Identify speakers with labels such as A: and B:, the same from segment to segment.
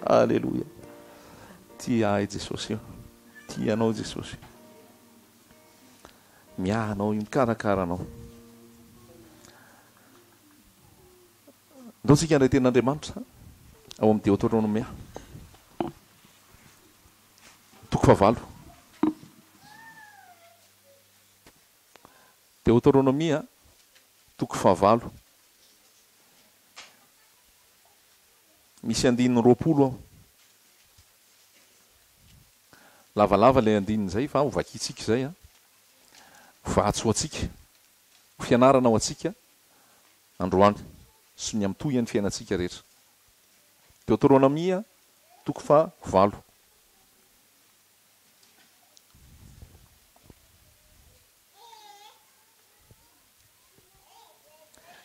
A: Aleloia. Tia ahy Jesosy io. Tia anao Jesosy. Miahy anao io, mikarakara anao. Ndao tsika handray tenin'Andriamanitra ao amin'ny Deoteronomia. Toko fahavalo. Deoteronomia toko fahavalo. Misy andininy 20 ao. Lavalava ilay andininy izay fa ho vakintsika izay an. Vatsy ho antsika, ho fianarana ho antsika androany sy ny amin'ny tohiny fiainantsika rehetra. Deoteronomia toko fahavalo.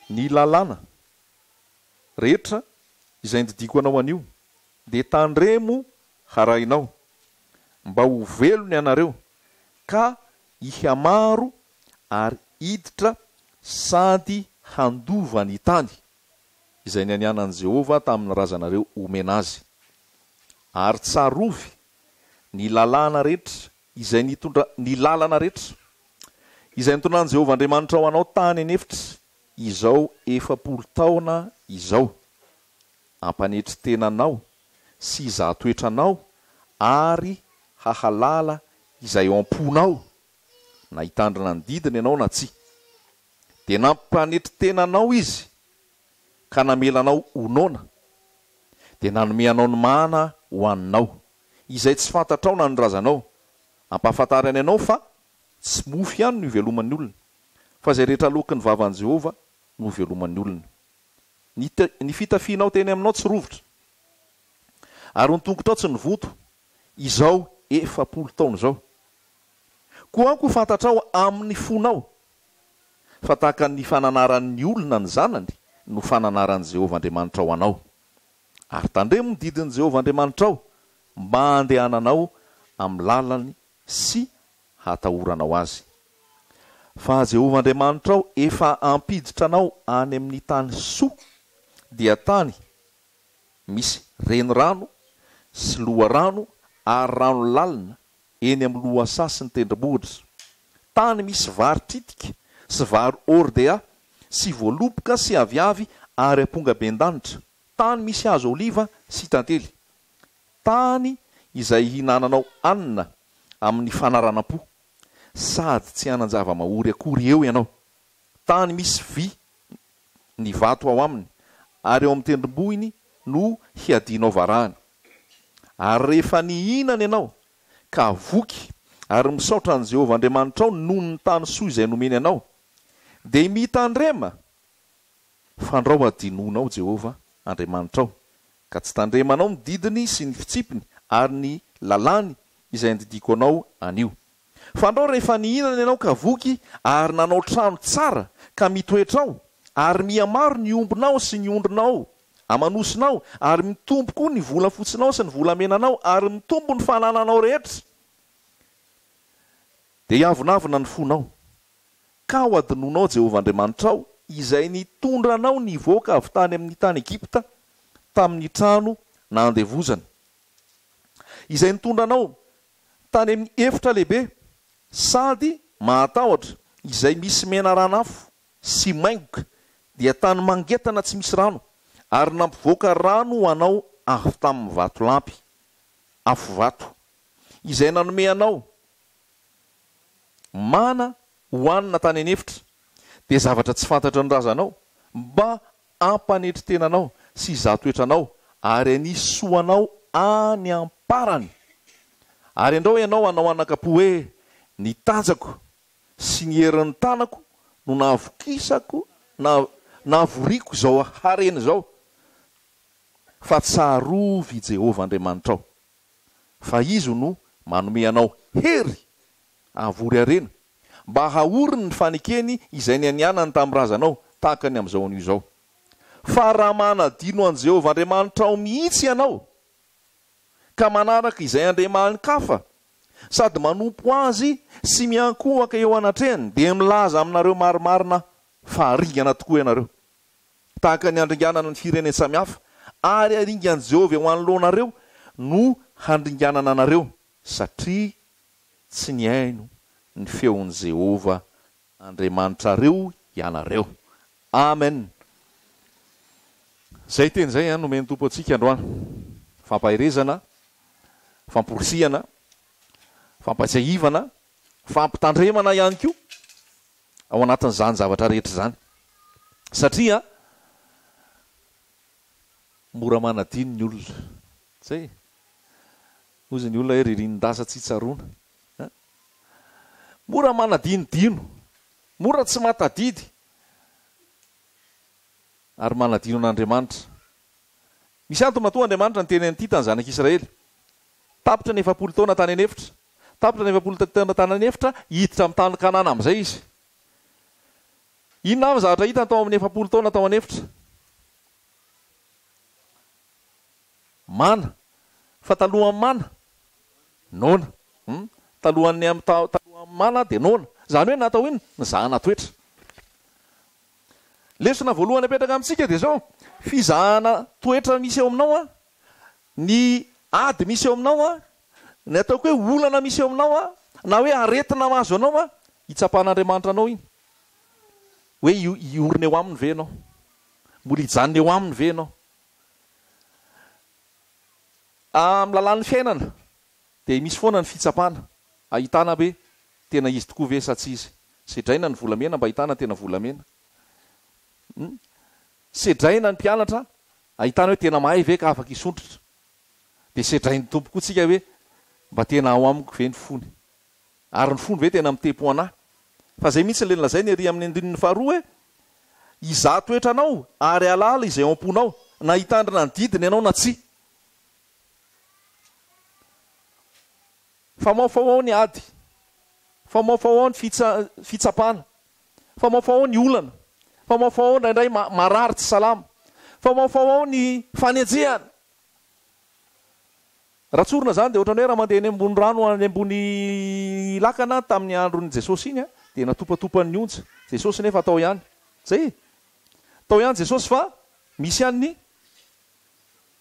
A: Ny lalàna rehetra izay andidiako anao anio dia tandremo harahinao, mba ho velona ianareo ka hihamaro ary hiditra sady handova ny tany izay nianianan'i Jehovah tamin'ny razanareo homena azy. Ary tsarovy ny lalàna rehetra izay nitondra ny lalana rehetra izay nitondran'i Jehovah Andriamanitrao anao tany an'efitra izao 40 taona izao. Hampanetry tena anao sy hizaha toetra anao ary hahalala izay ao am-ponao, na hitandrina ny didiny ianao na tsia. Dia nampanetry tena anao Izy ka namela anao ho noana, dia nanome anao ny mana hohaninao, izay tsy fantatrao na ny razanao, hampahafantarany anao fa tsy mofo ihany no iveloman'ny olona, fa izay rehetra aloaky ny vavan'i Jehovah no iveloman'ny olona. Ny ny fitafianao teny aminao tsy rovitra, ary ny tongotrao tsy nivonto, izao 40 taona izao. Koa aoka ho fantatrao amin'ny fonao fa tahaka ny fananaran'ny olona ny zanany no fananaran'i Jehovah Andriamanitrao anao. Ary tandremo ny didin'i Jehovah Andriamanitrao mba handehananao amin'ny lalany sy hatahoranao azy. Fa Jehovah Andriamanitrao efa hampiditra anao any amin'ny tany soa, dia tany misy renirano sy loharano ary rano lalina eny amin'ny lohasaha sy ny tendrombohitra, tany misy vary tritika sy vary hordea sy voaloboka sy aviavy ary ampongabendanitra, tany misy hazo oliva sy tantely, tany izay hihinananao hanina amin'ny fanaranam-po, sady tsy hanan-java-mahory akory eo ianao, tany misy vy ny vato ao aminy, ary eo amin'ny tendrombohiny no hiadianao varahana. Ary rehefa nihinana ianao, ka voky, ary misaotra an'i Jehovah Andriamanitrao noho ny tany soa izay nomeny anao, dia mitandrema, fandrao hadinoinao Jehovah Andriamanitrao, ka tsy tandremanao ny didiny sy ny fitsipiny ary ny lalàny izay andidiako anao anio. Fandrao rehefa nihinana ianao ka voky ary nanao trano tsara ka mitoetra ao, ary mihamaro ny ombinao sy ny ondrinao aman'osinao, ary mitombo koa ny volafotsinao sy ny volamenanao, ary mitombo ny fanananao rehetra, dia hiavonavona ny fonao, ka ho adinonao Jehovah Andriamanitrao, izay nitondra anao nivoaka avy tany amin'ny tany Egypta tamin'ny trano nandevozana, izay nitondra anao tany amin'ny efitra lehibe sady mahatahotra, izay misy menaran'afo sy maingoka, dia tany mangetana tsy misy rano, ary nampivoaka rano ho anao avy tamin'ny vatolampy, afovato, izay nanome anao mana hohanina tany an'efitra, dia zavatra tsy fantatry ny razanao, mba hampanetry tena anao sy hizaha toetra anao ary hanisy soa anao any am-parany. Ary andrao ianao hanao anakam-po hoe, Ny tanjako sy ny herin'ny tanako no nahavokisako na nahavoriako izao harena izao, fa tsarovy i Jehovah Andriamanitrao, fa Izy no manome anao hery hahavory harena, mba haoriny ny fanekeny izay nianianany tamin'ny razanao, tahaka ny amin'izao anio izao. Fa raha manadino an'i Jehovah Andriamanitrao mihitsy ianao, ka manaraka izay andriamani-kafa, sady manompo azy sy miankohoka eo anatrehany, dia milaza aminareo marimarina aho fa haringana tokoa ianareo, tahaka ny handringanana ny firenen-tsamihafa. Ary haringan'i Jehovah eo anoloanareo no handringanana anareo, satria tsy nihaino ny feon'i Jehovah Andriamanitrareo ianareo. Amen! Izay teny izay no nomen'ny Tompo antsika androany. Fampaherezana, famporisihana, fampatsiahivana, fampitandremana ihany koa ao anatin'izany zavatra rehetra izany. Satria mora manadino ny olona. Zay e. Hozy ny olona hoe ririnin-dasa tsy tsaroana. An! Mora manadinodino, mora tsy mahatadidy ary manadino an'Andriamanitra. Misy antony matoa Andriamanitra niteny an'ity tany zanak'Israely. Tapitra ny 40 taona tany an'efitra. Tapitra ny 40 taona tany an'efitra, hiditra amin'ny tany Kanana amin'izay izy. Inona avy ny zavatra hitany tao amin'ny 40 taona tao an'efitra? Mana. Fa talohan'ny mana? Noana. Hum. Talohan'ny am talohan'ny mana dia noana. Izany hoe natao inona? Nizahana toetra. Lesona voalohany apetraka amintsika dia izao, fizahana toetra misy eo aminao an, ny ady misy eo aminao an, ny ataoko hoe olana misy eo aminao an, na hoe aretina mahazo anao an, hitsapan'Andriamanitra anao iny. Hoe hiorina eo aminy ve ianao? Mbola hijanona eo aminy ve ianao? Amin'ny lalàn'ny fiainana dia misy foana ny fitsapana ahitana hoe tena izy tokoa ve sa tsy izy. Sedraina ny volamena mba ahitana tena volamena. Hum. Sedraina ny mpianatra ahitana hoe tena mahay ve ka afaka hisondrotra. Dia sedrain'ny Tompo koa tsika hoe mba tena ao amiko ve ny fony. Ary ny fony ve tena mitepo anah? Fa zay mihitsy le nolazainy ery amin'ny andininy faharoa hoe, Hizaha toetra anao ary hahalala izay ao am-ponao, na hitandrina ny didiny ianao na tsia. Famaofao ao ny ady, famaofao ao ny fitsapana, famaofao ao ny olana, famaofao ao indraindray marary tsy salama, famaofao ao ny fanenjehana. Raha tsorina izany dia ohatran'ny hoe raha mandeha eny ambony rano any ambony lakana tamin'ny andron'i Jesosy iny dia natopatopan'ny onja. Jesosy nefa tao ihany. Zay e! Tao ihany Jesosy fa misy ihany ny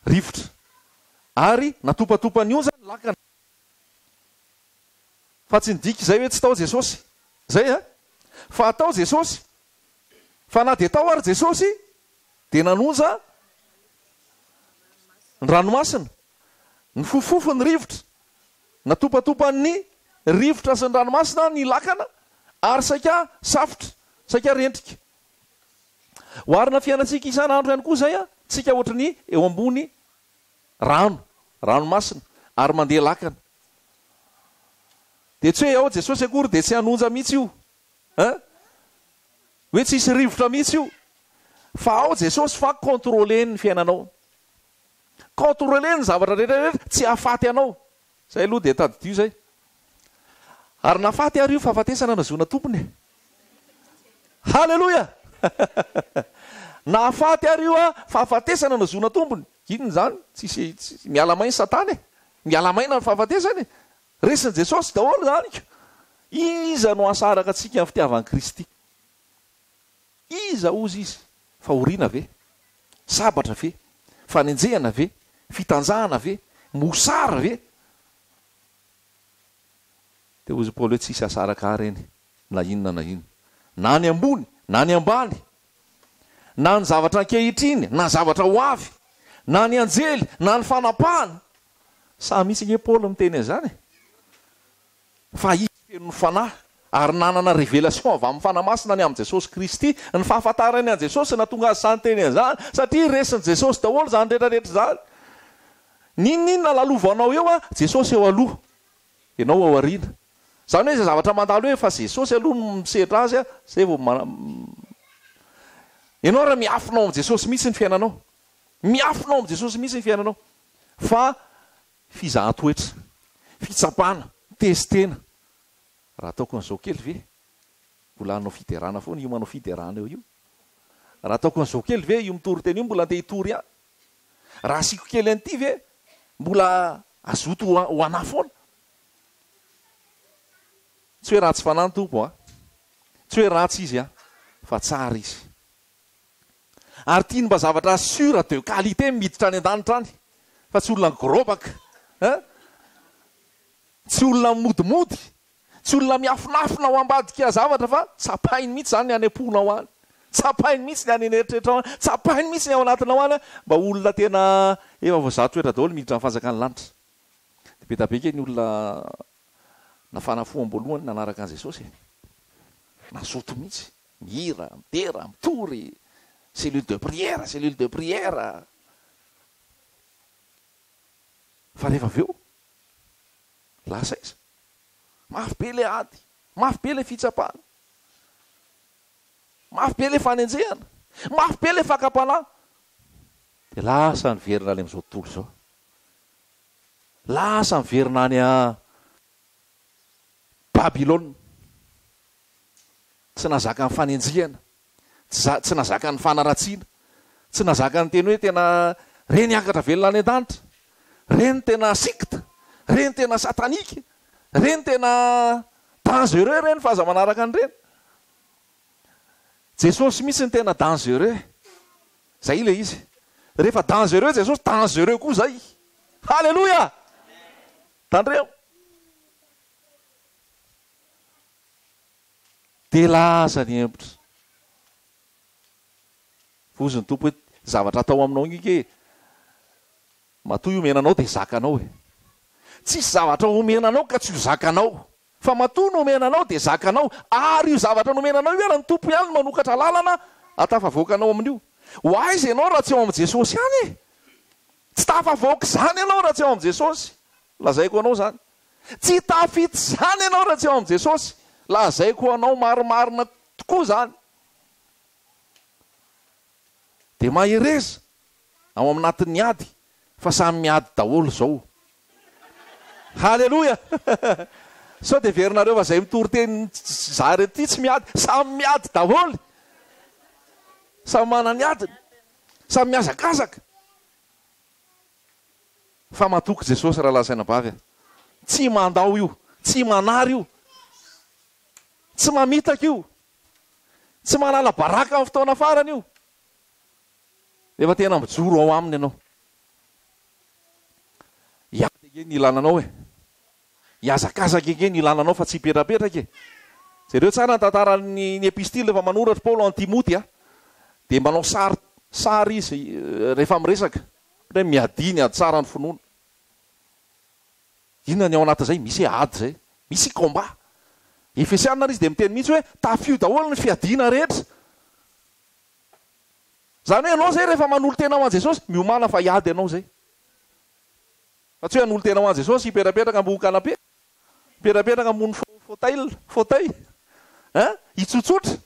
A: rivotra. Ary natopatopan'ny onja ny lakana. Fa tsy nidika izay hoe tsy tao Jesosy. Zay a! Fa tao Jesosy. Fa na dia tao ary Jesosy dia nanonja ny ranomasina. Nifofofofo ny rivotra. Natopatopan'ny rivotra sy ny ranomasina ny lakana ary saika safotra, saika rendrika. Oharina fiainantsika isan'andro ihany koa izay, tsika ohatry ny eo ambony rano, ranomasina, ary mandeha lakana. Dia tsy hoe ao Jesosy akory dia tsy hanonja mihitsy io. Hein? Hoe tsy hisy rivotra mihitsy io. Fa ao Jesosy fa contrôler-ny ny fiainanao. Contrôler ny zavatra rehetra rehetra tsy hahafaty anao. Zay aloha dia tadidio zay. Ary na faty ary io fahafatesana nazoana tompony e. Haleloia! Na faty ary io fahafatesana nazoana tompony. Inona izany? Tsisy, miala maina satana e. Miala maina ny fahafatesana e. Resin'i Jesosy daholo izany ko. Iza no hahasaraka antsika amin'ny fitiavan'i Kristy? Iza hozy izy? Fahoriana ve? Sabatra ve? Fanenjehana ve? Fitanjahana ve? Mosary ve? Dia hozy Paoly hoe tsisy hahasaraka ahy ireny na inona na inona. Na ny ambony na ny ambany. Na ny zavatra ankehitriny na zavatra ho avy. Na ny anjely na ny fanapahana. Sahy mihitsy ange Paoly miteny an'izany e! Fa izy feno ny Fanahy ary nanana révélation avy amin'ny Fanahy Masina ny amin'i Jesosy Kristy. Ny fahafantarany an'i Jesosy no nahatonga azy sahy niteny an'izany, satria resin'i Jesosy daholo izany rehetra rehetra izany. N'inon'inona lalovanao eo, Jesosy eo aloha, ianao ao aoriana. Izany hoe izay zavatra mandalo eo efa Jesosy aloha no misedra azy, izay vao Ianao raha miafina ao amin'i Jesosy mihitsy ny fiainanao. Miafina ao amin'i Jesosy mihitsy ny fiainanao. Fa fizahan-toetra, fitsapana, testena. Raha ataoko an'izao kely ve, mbola hanao fiderana foana io manao fiderana eo io? Raha ataoko an'izao kely ve, io mitory teny io mbola andeha hitory ihany? Raha asiako kely an'ity ve, mbola hazoto ho anà foana? Tsy hoe ratsy fanahy ny Tompo an! Tsy hoe ratsy Izy an! Fa tsara Izy. Ary tiany mba zavatra sûr de qualité miditra any an-danitra any fa tsy olona migrobaka hein! Tsy olona mimodimody, tsy olona miafinafina ao ambadika zavatra fa tsapainy mihitsy izany ny any am-ponao any, tsapainy mihitsy ny any an'eritreritrao any, tsapainy mihitsy ny ao anatinao any mba olona tena efa voazaha toetra daholo miditra amin'ny fanjakan'ny lanitra. Dia be dia be ange ny olona nafana fo am-boalohany nanaraka an'i Jesosy e! Nazoto mihitsy. Mihira, midera, mitory, cellule de prière, cellule de prière. Fa rehefa avy eo, lasa aiza? Mafy be ilay ady, mafy be ilay fitsapana, mafy be ilay fanenjehana, mafy be ilay fakam-panahy. Dia lasa niverina any amin'izao tontolo izao. Lasa niverina any Babylona. Tsy nahazaka ny fanenjehana, tsy tsy nahazaka ny fanaratsiana, tsy nahazaka ny teny hoe tena reny hiakatra velona any an-danitra, reny tena secte, reny tena satanique, reny tena dangereux reny fa aza manaraka an'ireny. Jesosy mihitsy no tena dangereux. Zay ilay izy. Rehefa dangereux Jesosy, dangereux koa zay. Haleloia! Tandremo. Dia lasa nihemotra. Hozy ny Tompo hoe, zavatra atao aminao iny ange, matoa io omena anao dia zakanao e. Tsisy zavatra omena anao ka tsy ho zakanao. Fa matoa nomena anao dia zakanao, ary io zavatra nomena anao io ary ny Tompo ihany no manokatra lalana ahatafavoaka anao amin'io. Ho aiza ianao raha tsy ao amin'i Jesosy ihany e? Tsy tafavoaka izany ianao raha tsy ao amin'i Jesosy. Lazaiko anao izany. Tsy tafita izany ianao raha tsy ao amin'i Jesosy. Lazaiko anao marimarina tokoa izany. Dia mahereza ao aminatin'ny ady fa samy miady daholo izao. Haleloia! Sao dia heverinareo fa izay mitory teny za ireto ity tsy miady. Samy miady daholo. Samy manana ny adiny. Samy mihazakazaka. Fa matoky Jesosy rahalahy sy anabavy a! Tsy mandao io, tsy manary io, tsy mamitaka io, tsy manala baraka amin'ny fotoana farany io. Rehefa tena mijoro ao aminy ianao. Hiady ange ny ilana anao e! Hihazakazaka ange ny ilana anao fa tsy hipetrapetraka e! Jereo tsara ny tantaran'ny ny epistily rehefa manoratra Paoly ho an'i Timoty a! Dia manao sary sary izy rehefa miresaka. Ohatra hoe miadia ny ady tsara ny finoana. Inona ny ao anatin'izay? Misy hoe ady izay. Misy combat. Efesiana ary izy dia miteny mihitsy hoe tafio daholo ny fiadiana rehetra. Izany hoe ianao izay rehefa manolo-tena ho an'i Jesosy, miomàna fa hiady ianao izay. Fa tsy hoe hanolo-tena ho an'i Jesosy hipetrapetraka ambony canapé, hipetrapetraka ambony fauteuil, fauteuil, hein, hitsotsotra.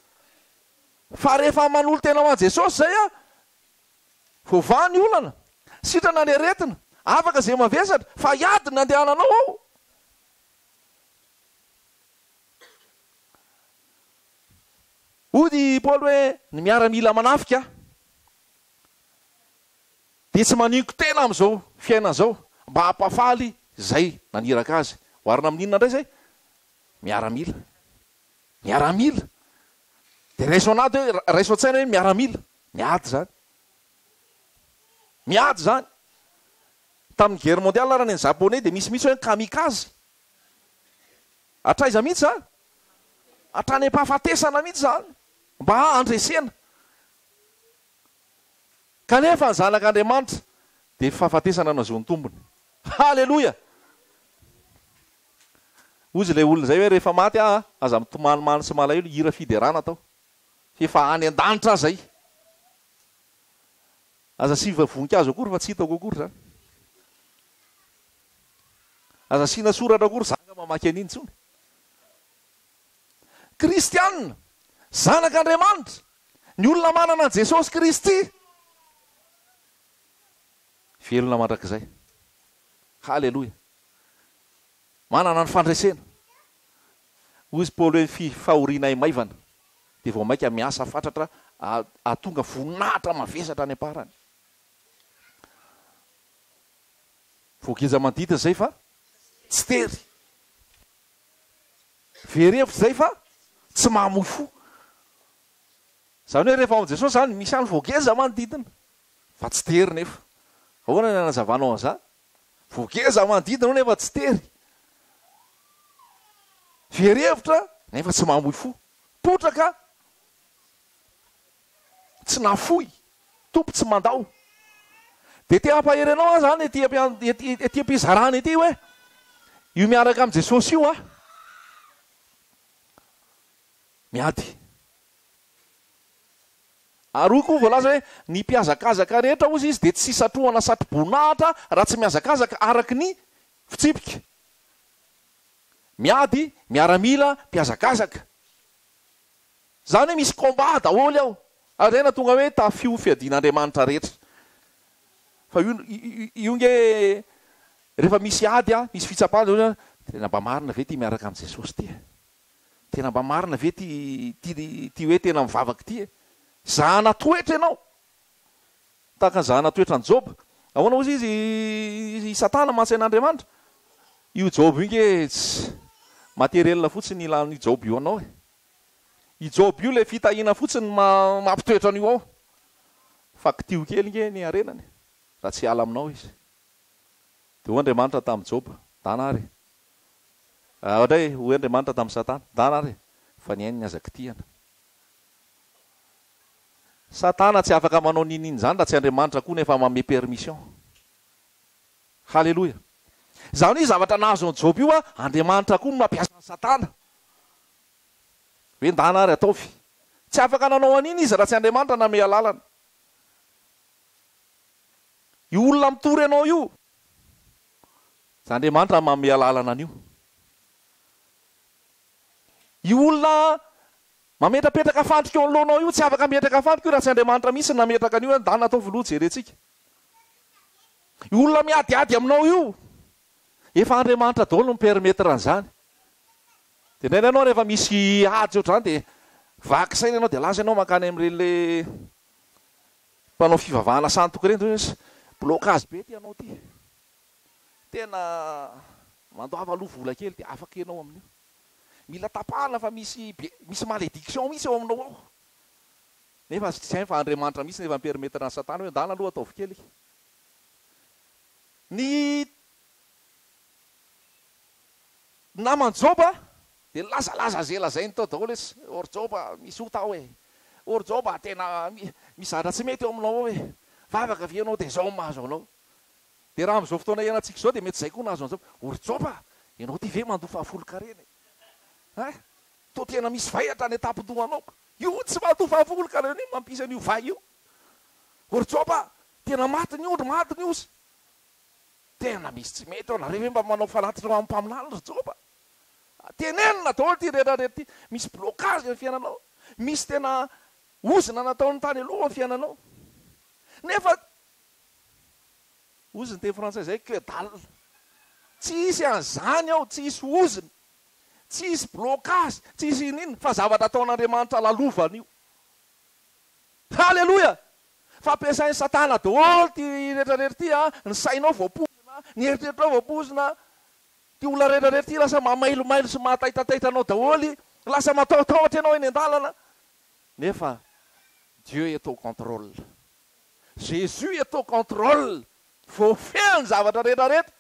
A: Fa rehefa manolo-tena ho an'i Jesosy izay an, voavaha ny olana, sitrana ny aretina, afaka izay mavesatra, fa hiady ny andehananao ao. Hoy i Paoly hoe, Ny miaramila manafika dia tsy maninko-tena amin'izao fiainana izao mba hampafaly izay naniraka azy. Oharina amin'inona indray izay? Miaramila. Miaramila. Dia raiso an'ady hoe, raiso an-tsaina hoe miaramila. Miady izany. Miady izany. Tamin'ny guerre mondiale ary ny Japonais dia misy mihitsy hoe kamikaze. Hatraiza mihitsy izany? Hatrany am-pahafatesana mihitsy izany mba handresena. Kanefa ny Zanak'Andriamanitra dia fahafatesana no ahazoany tombony. Haleloia! Hozy ilay olona izay hoe rehefa maty aho, aza mitomanimany sy malahelo, hira fiderana atao. F'efa any an-danitra aho izay. Aza asiva voninkazo akory fa tsy hitako akory izany. Aza asiana soratra akory za nga mamaky an'iny intsony. Kristianina, zanak'Andriamanitra, ny olona manana an'i Jesosy Kristy, velona mandrakizay. Haleloia. Manana ny fandresena. Hoy izy Paoly hoe ny fahorianay maivana dia vao mainka miasa fatratra hahatonga voninahitra mavesatra any am-parany. Voageja manodidina izay fa tsy tery. Very hevitra izay fa tsy mahamoy fo. Izany hoe rehefa ao amin'i Jesosy izany, misy ihany voageza manodidina, fa tsy tery nefa. Ahoana ny hanazavanao an'izany? Voageza manodidina ao nefa tsy tery. Very hevitra nefa tsy mamoy fo. Potraka tsy nafoy, Tompo tsy mandao. Dia te hampahery anao aho izany ety ety am-pizarana ety hoe, io miaraka amin'i Jesosy io aho. Miady. Ary hoy koa voalaza hoe, ny mpihazakazaka rehetra hozy izy dia tsy satrohana satro-boninahitra raha tsy mihazakazaka araka ny fitsipika. Miady, miaramila, mpihazakazaka. Izany hoe misy combat daholo ao. Ary izay nahatonga hoe tafio fiadian'Andriamanitra rehetra. Fa io io nge rehefa misy ady an, misy fitsapana dia hoe tena mba marina ve ity miaraka amin'i Jesosy ity e? Tena mba marina ve ity ity ity hoe tena mivavaka ity e? Zahana toetra ianao. Tahaka ny zahana toetra an'i Joba. Ahoana hozy izy i Satana mantsy an'Andriamanitra? Io Joba io nge tsy matériel fotsiny ilan'i Joba io anao e. I Joba io ilay fitahiana fotsiny no mampitoetra an'io ao. Fa kitiho kely nge ny harenany raha tsy hiala aminao izy. Dia hoy Andriamanitra tamin'i Joba, Ndana ary e. Indray, hoy Andriamanitra tamin'i Satana, Ndana ary e, fa ny ainy aza kitihana. Satana tsy afaka manao n'inon'inona izany raha tsy Andriamanitra koa no efa manome permission. Haleloia. Izany hoe zavatra nahazo an'i Joba io an, Andriamanitra koa no mampiasa an'i Satana. Hoe ndana ary ataovy. Tsy afaka nanao an'iny izy raha tsy Andriamanitra nanome alalana. Io olona mitory anao io, tsy Andriamanitra manome alalana an'io. Io olona mametrapetraka fandrika eo anoloanao io, tsy afaka mipetraka fandrika io raha tsy Andriamanitra mihitsy no nametraka an'io hoe ndana ataovy loha jerentsika. Io olona miadiady aminao io, efa Andriamanitra daholo no mi-permettre an'izany. Dia indraindray ianao rehefa misy ady ohatr'izany dia vaky saina ianao dia lasa ianao mankany amin'ireny le mpanao fivavahana sandoka ireny dia hoe blocage be ity anao ity. Tena mandoava aloha vola kely dia afaka ianao amin'io. Mila tapahana fa misy be misy malédiction mihitsy ao aminao ao. Nefa tsy hainy fa Andriamanitra mihitsy no efa mi-permettre an'i Satana hoe ndana aloha ataovy kely. Ny naman'i Joba dia nilazalaza izay lazainy tao daholo hoe, ô ry Joba misy ota ao e, ô ry Joba tena misy zavatra tsy mety eo aminao ao e, vavaka ve ianao dia izao no mahazo anao. Dia raha amin'izao fotoana iainantsika izao dia mety izay koa no nahazo an'i Joba, ô ry Joba, ianao ity ve mandoa fahafolonkarena e? Hein? Toa tena misy vay hatrany an-tampon-dohanao. Io tsy mandoa fahafolonkarena io mampisy an'io vay io. Ô ry Joba, tena maty ny ondry, maty ny osy. Tena misy tsy mety ao, nareo ve mba manao fanatitra ho an'ny mpaminany ry Joba? Tenenina daholo ity rehetra rehetra ity, misy blocage ny fiainanao, misy tena ozona nataony tany aloha ny fiainanao. Nefa Hozy ny teny frantsay izay, que dalle. Tsy hisy an'izany ao, tsy hisy ozona, tsy hisy blocage, tsy hisy inoninona, fa zavatra ataon'Andriamanitra lalovana io. Haleloia! Fa ampiasain'i Satana daholo ity rehetra rehetra ity an, ny sainao voapoizina, ny eritreritrao voapoizina, ity olona rehetra rehetra ity lasa mamailomailo sy mahataitataitra anao daholo, lasa matahotahotra ianao eny an-dalana, nefa Dieu est au contrôle. Jésus est au contrôle, voafehy ny zavatra rehetra rehetra.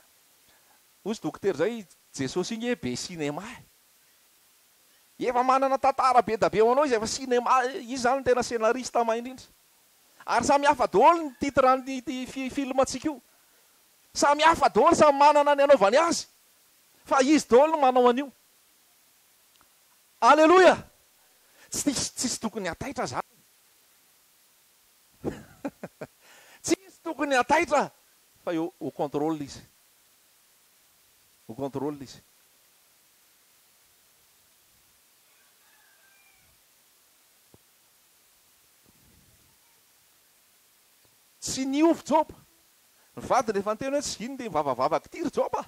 A: Hozy dokotera zay, Jesosy io nge be cinéma e. Efa manana tantara be da be ho anao izy, efa cinéma, izy zany no tena scénariste mahay indrindra. Ary samy hafa daholo ny titre an'ity film antsika io. Samy hafa daholo, samy manana ny anaovany azy. Fa izy daholo no manao an'io. Aleloia! Tsy tsisy tokony hataitra zany. Tsisy tokony hataitra fa eo au contrôle izy. Au contrôle izy. Tsy niova Joba. Ny vadiny efa niteny hoe tsy iny ity mivavavavaka ity ry Joba.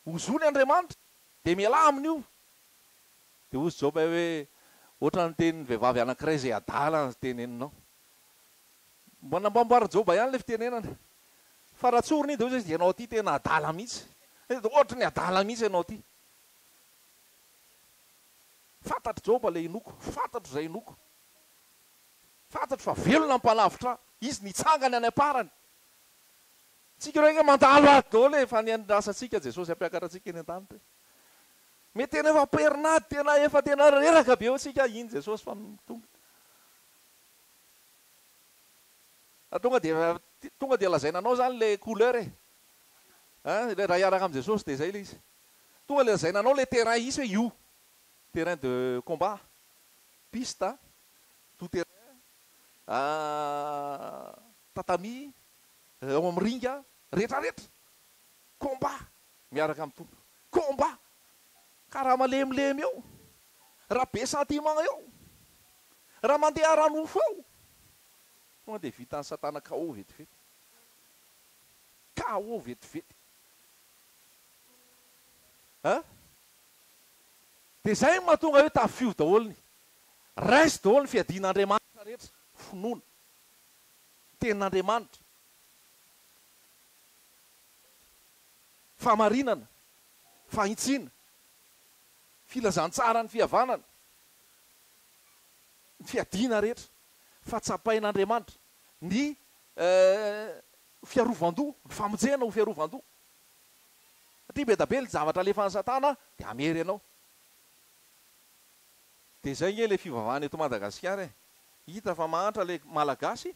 A: Ozony Andriamanitra dia mialà amin'io. Dia hozy Joba hoe, Hoatran'ny tenin'ny vehivavy anankiray izay adala ny teneninao. Mba namboamboarin'i Joba ihany ilay fitenenana. Fa raha tsorina iny dia hozy izy, Ianao ity tena adala mihitsy. Hoatry ny adala mihitsy ianao ity. Fantatr'i Joba ilay inoako, fantatro izay inoako. Fantatro fa velona ny Mpanavotra ahy. Izy nitsangana any am-parany. Tsika ireo ange mandalo ady daholo e, fa ny andrasantsika Jesosy hampiakatra antsika eny an-danitra e. Mety tena efa am-perinady, tena efa tena reraka be eo tsika, iny Jesosy fa tonga. Fa tonga dia tonga dia lazaina anao zany le couleur e. Hein, ilay raha hiaraka amin'i Jesosy dia izay ilay izy. Tonga dia lazaina anao le terrain hisy hoe io. Terrain de combat, piste, tout terrain, tatami, ao amin'ny ringa, rehetra rehetra. Combat miaraka amin'ny Tompo. Combat. Ka raha malemilemy eo, raha be sentiment eo, raha mandeha ara-nofo eo, tonga dia vitan'i Satana KO vetivety. KO vetivety. Hein? Dia izay no mahatonga hoe tafio daholo ny. Raiso daholo ny fiadian'Andriamanitra rehetra, finoana. Tenin'Andriamanitra. Fahamarinana, fahintsiana, filazantsaran'ny fihavanana, ny fiadiana rehetra, fa tsapain'Andriamanitra ny fiarovan-doha, ny famonjena ho fiarovan-doha. Satria be da be ny zavatra alefan'i Satana dia hamery anao. Dia izay ange ilay fivavahana eto Madagasikara e. Hita fa mahantra ilay Malagasy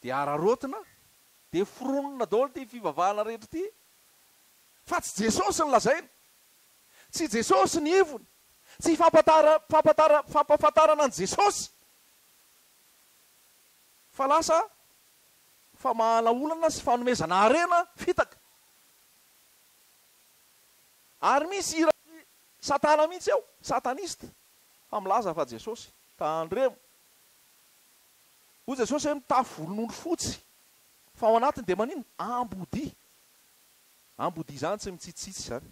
A: dia araraotina dia foronina daholo ity fivavahana rehetra ity fa tsy Jesosy no lazaina. Tsy Jesosy ny ivony. Tsy fampatara fampatara fampafantarana an'i Jesosy fa lasa famahana olana sy fanomezana harena fitaka. Ary misy irak'i Satana mihitsy ao, sataniste, fa milaza fa Jesosy. Tandremo. Hoy Jesosy hoe mitafy volon'ondry fotsy fa ao anatiny dia maninona? Ambodia. Ambodia izany tsy mitsitsitsy izany.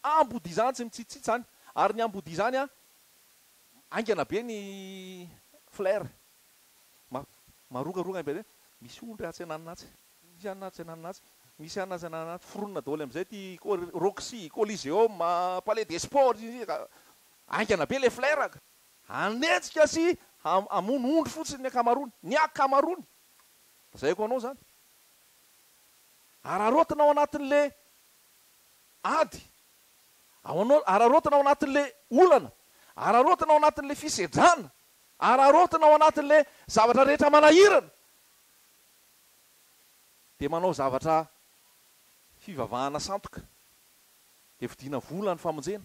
A: Ambodia izany tsy mitsitsitsy izany. Ary ny ambodia izany an, haingana be ny flair. Marokaroka be, misy ondry atsy ananona atsy. Misy anona atsy ananona atsy. Misy anona atsy ananona atsy. Foronina daholo amin'izay ity Roxy, Coliseum, Palais des Sports, haingana be ilay flair ka. Hanenjika sy hamono ondry fotsiny ny ankamaroany. Ny ankamaroany. Lazaiko anao izany. Araraotina ao anatin'ilay ady. Araraotina ao anatin'ilay olana. Araraotina ao anatin'ilay fisedrana. Araraotina ao anatin'ilay zavatra rehetra manahirana. Dia manao zavatra fivavahana sandoka. Dia vidiana vola ny famonjena.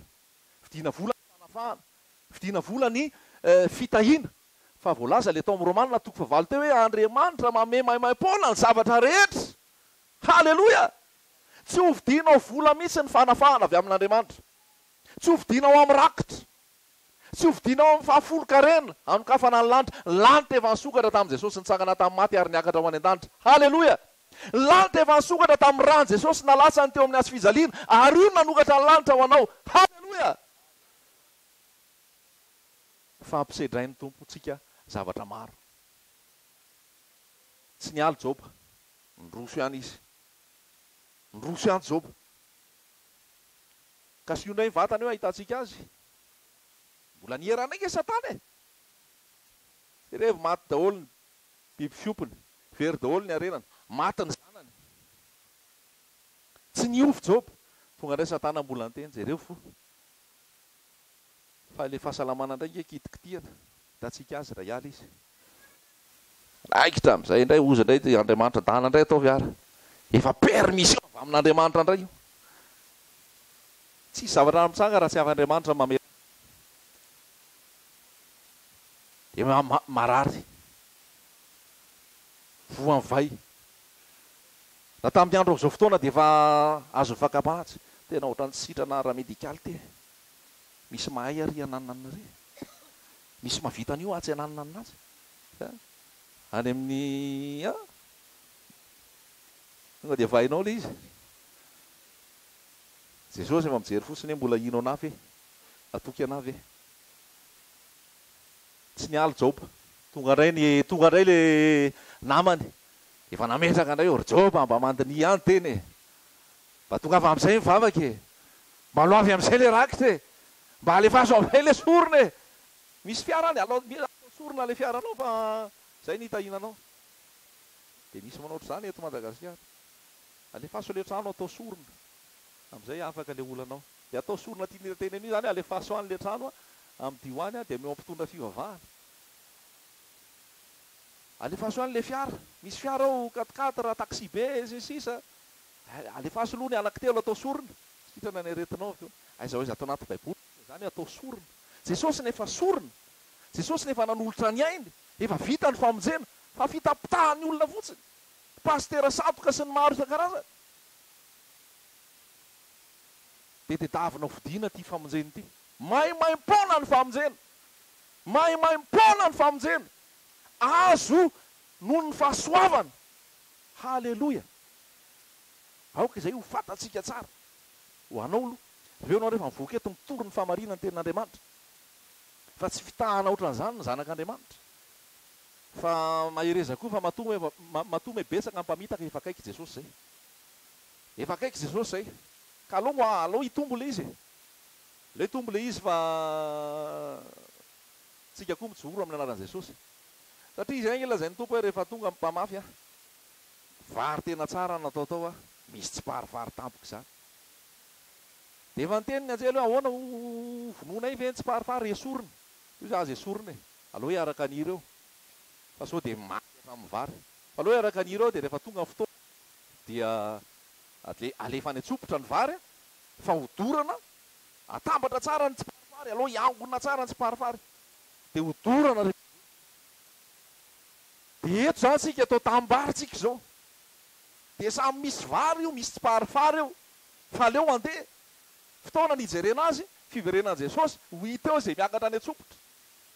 A: Vidiana vola ny fanafahana. Vidiana vola ny fitahiana. Fa voalaza ilay tao amin'ny Romana toko fahavalo teo hoe Andriamanitra manome maimaimpoana ny zavatra rehetra. Haleloia! Tsy ho vidianao vola mihitsy ny fanafahana avy amin'Andriamanitra. Tsy ho vidianao amin'ny rakitra. Tsy ho vidianao amin'ny fahafolon-karena hanokafana ny lanitra. Ny lanitra efa nisokatra tamin'i Jesosy nitsangana tamin'ny maty ary niakatra ho any an-danitra. Haleloia! Ny lanitra efa nisokatra tamin'ny ran'i Jesosy nalatsany teo amin'ny hazofijaliana ary io no nanokatra ny lanitra ho anao. Haleloia! Fa ampisedrain'ny Tompontsika zavatra maro. Tsy niala Joba. Niroso ihany izy. Niroso ihany Joba. Ka asio indray ny vatany eo ahitantsika azy. Mbola nierana ange Satana e! Jereo maty daholo ny biby fiompiny, very daholo ny harenany, maty ny zanany. Tsy niova Joba. Tonga indray Satana mbola niteny, jereo fo. Fa ilay fahasalamana indray ange kitikitihana, hitantsika azy raha hiala izy. Raikitra amin'izay indray ozy indray ity Andriamanitra dana indray ataovy ary. Efa permission avy amin'Andriamanitra indray io. Tsisy zavatra mitsanga raha tsy avy Andriamanitra mamela. Dia marary. Voan'ny vay. Raha tamin'ny andro amin'izao fotoana dia efa azon'ny fakam-panahy. Tena ohatran'ny sitrana ara-medikaly ity e. Misy mahay ary ananona an'ireny. Misy mahavita an'io atsy ananona an'atsy. Any amin'ny an! Tonga dia vahinao ilay izy. Jesosy efa mijery fotsiny hoe mbola hino anah ve? Hatoky anah ve? Tsy niala Joba. Tonga indray ny tonga indray ilay namany. Efa nametraka indray eo, ry Joba mba mandiniha ihany tena e! Mba tongava amin'izay mivavaka e! Mba aloavy amin'izay ilay rakitra e! Mba alefaso amin'izay ilay sorona e! Misy fiara any, alao atao sorona ilay fiaranao fa izay no hitahiana anao. Dia misy manao ohatr'izany eto Madagasikara. Alefaso ilay trano atao sorona, amin'izay afaka ilay olanao. Dia atao sorona tian'ilay teneno io izany, alefaso any ilay trano amidio any dia omeo mpitondra fivavahana. Alefaso any ilay fiara, misy fiara ao quatre quatre, taxi be, sy ny sisa. Alefaso aloha ny anankitelo atao sorona, sitrana ny aretinao avy eo. Aiza ho aiza ato anaty baiboly izany hoe atao sorona. Jesosy no efa sorona, Jesosy no efa nanolotra ny ainy, efa vita ny famonjena, fa fitapitahan'ny olona fotsiny. Pasitera sadoka sy ny maro isan-karazany. Dia tedavina ho vidiana ity famonjena ity. Maimaimpoana ny famonjena. Maimaimpoana ny famonjena. Azo noho ny fahasoavana. Haleloia! Aoka izay ho fantatsika tsara. Ho anao aloha. Avy eo ianao rehefa mivoaka eto mitory ny fahamarinan'ny tenin'Andriamanitra. Fa tsy fitahana ohatran'izany ny zanak'Andriamanitra. Fa mahereza koa fa matoa hoe matoa hoe betsaka ny mpamitaka efa akaiky Jesosy izay. Efa akaiky Jesosy izay. Ka aleo hoa aleo hitombo ilay izy e. Aleo hitombo ilay izy fa tsika koa mijoro amin'ny anaran'i Jesosy. Satria izay ange lazain'ny Tompo hoe rehefa tonga ny mpamafy an, vary tena tsara no natao tao an, misy tsiparifary tampoka izany. Dia efa niteny ny anjely hoe ahoana ho vonoinay ve ny tsiparifary esorina? Hoy izy aza esorina e, aleo hiaraka haniry eo fa sao dia maty hatramin'ny vary. Fa aleo hiaraka haniry eo dia rehefa tonga ny fotoana dia alefa any an-tsompitra ny vary fa hodorana, atambatra tsara ny tsiparifary, aleo hiangona tsara ny tsiparifary dia hodorana rehefa avy eo. Dia eto izany tsika atao tanimbary tsika izao. Dia samy misy vary io, misy tsiparifary io. Fa aleo handeha. Fotoana ny hijerena azy, fiverenan'i Jesosy, ho hita eo izay miakatra any an-tsompitra.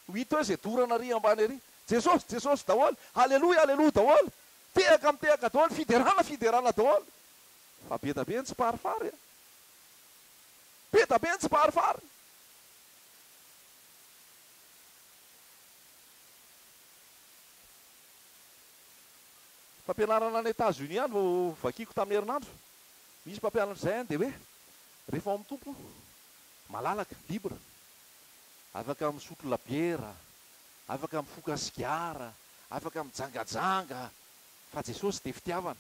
A: Ho hita eo izay dorana ary ambany ary. Jesosy, Jesosy daholo, Haleloia, haleloia daholo. Tehaka mitehaka daholo, fiderana, fiderana daholo. Fa be da be ny tsiparifary a. Be da be ny tsiparifary. Fampianarana any Etats Unis any vao vakiako tamin'ny herinandro. Misy mpampianatra izay any dia hoe rehefa ao amin'ny Tompo malalaka, libre. Afaka misotro labiera, afaka mifoka sigara, afaka mijangajanga fa Jesosy dia fitiavana.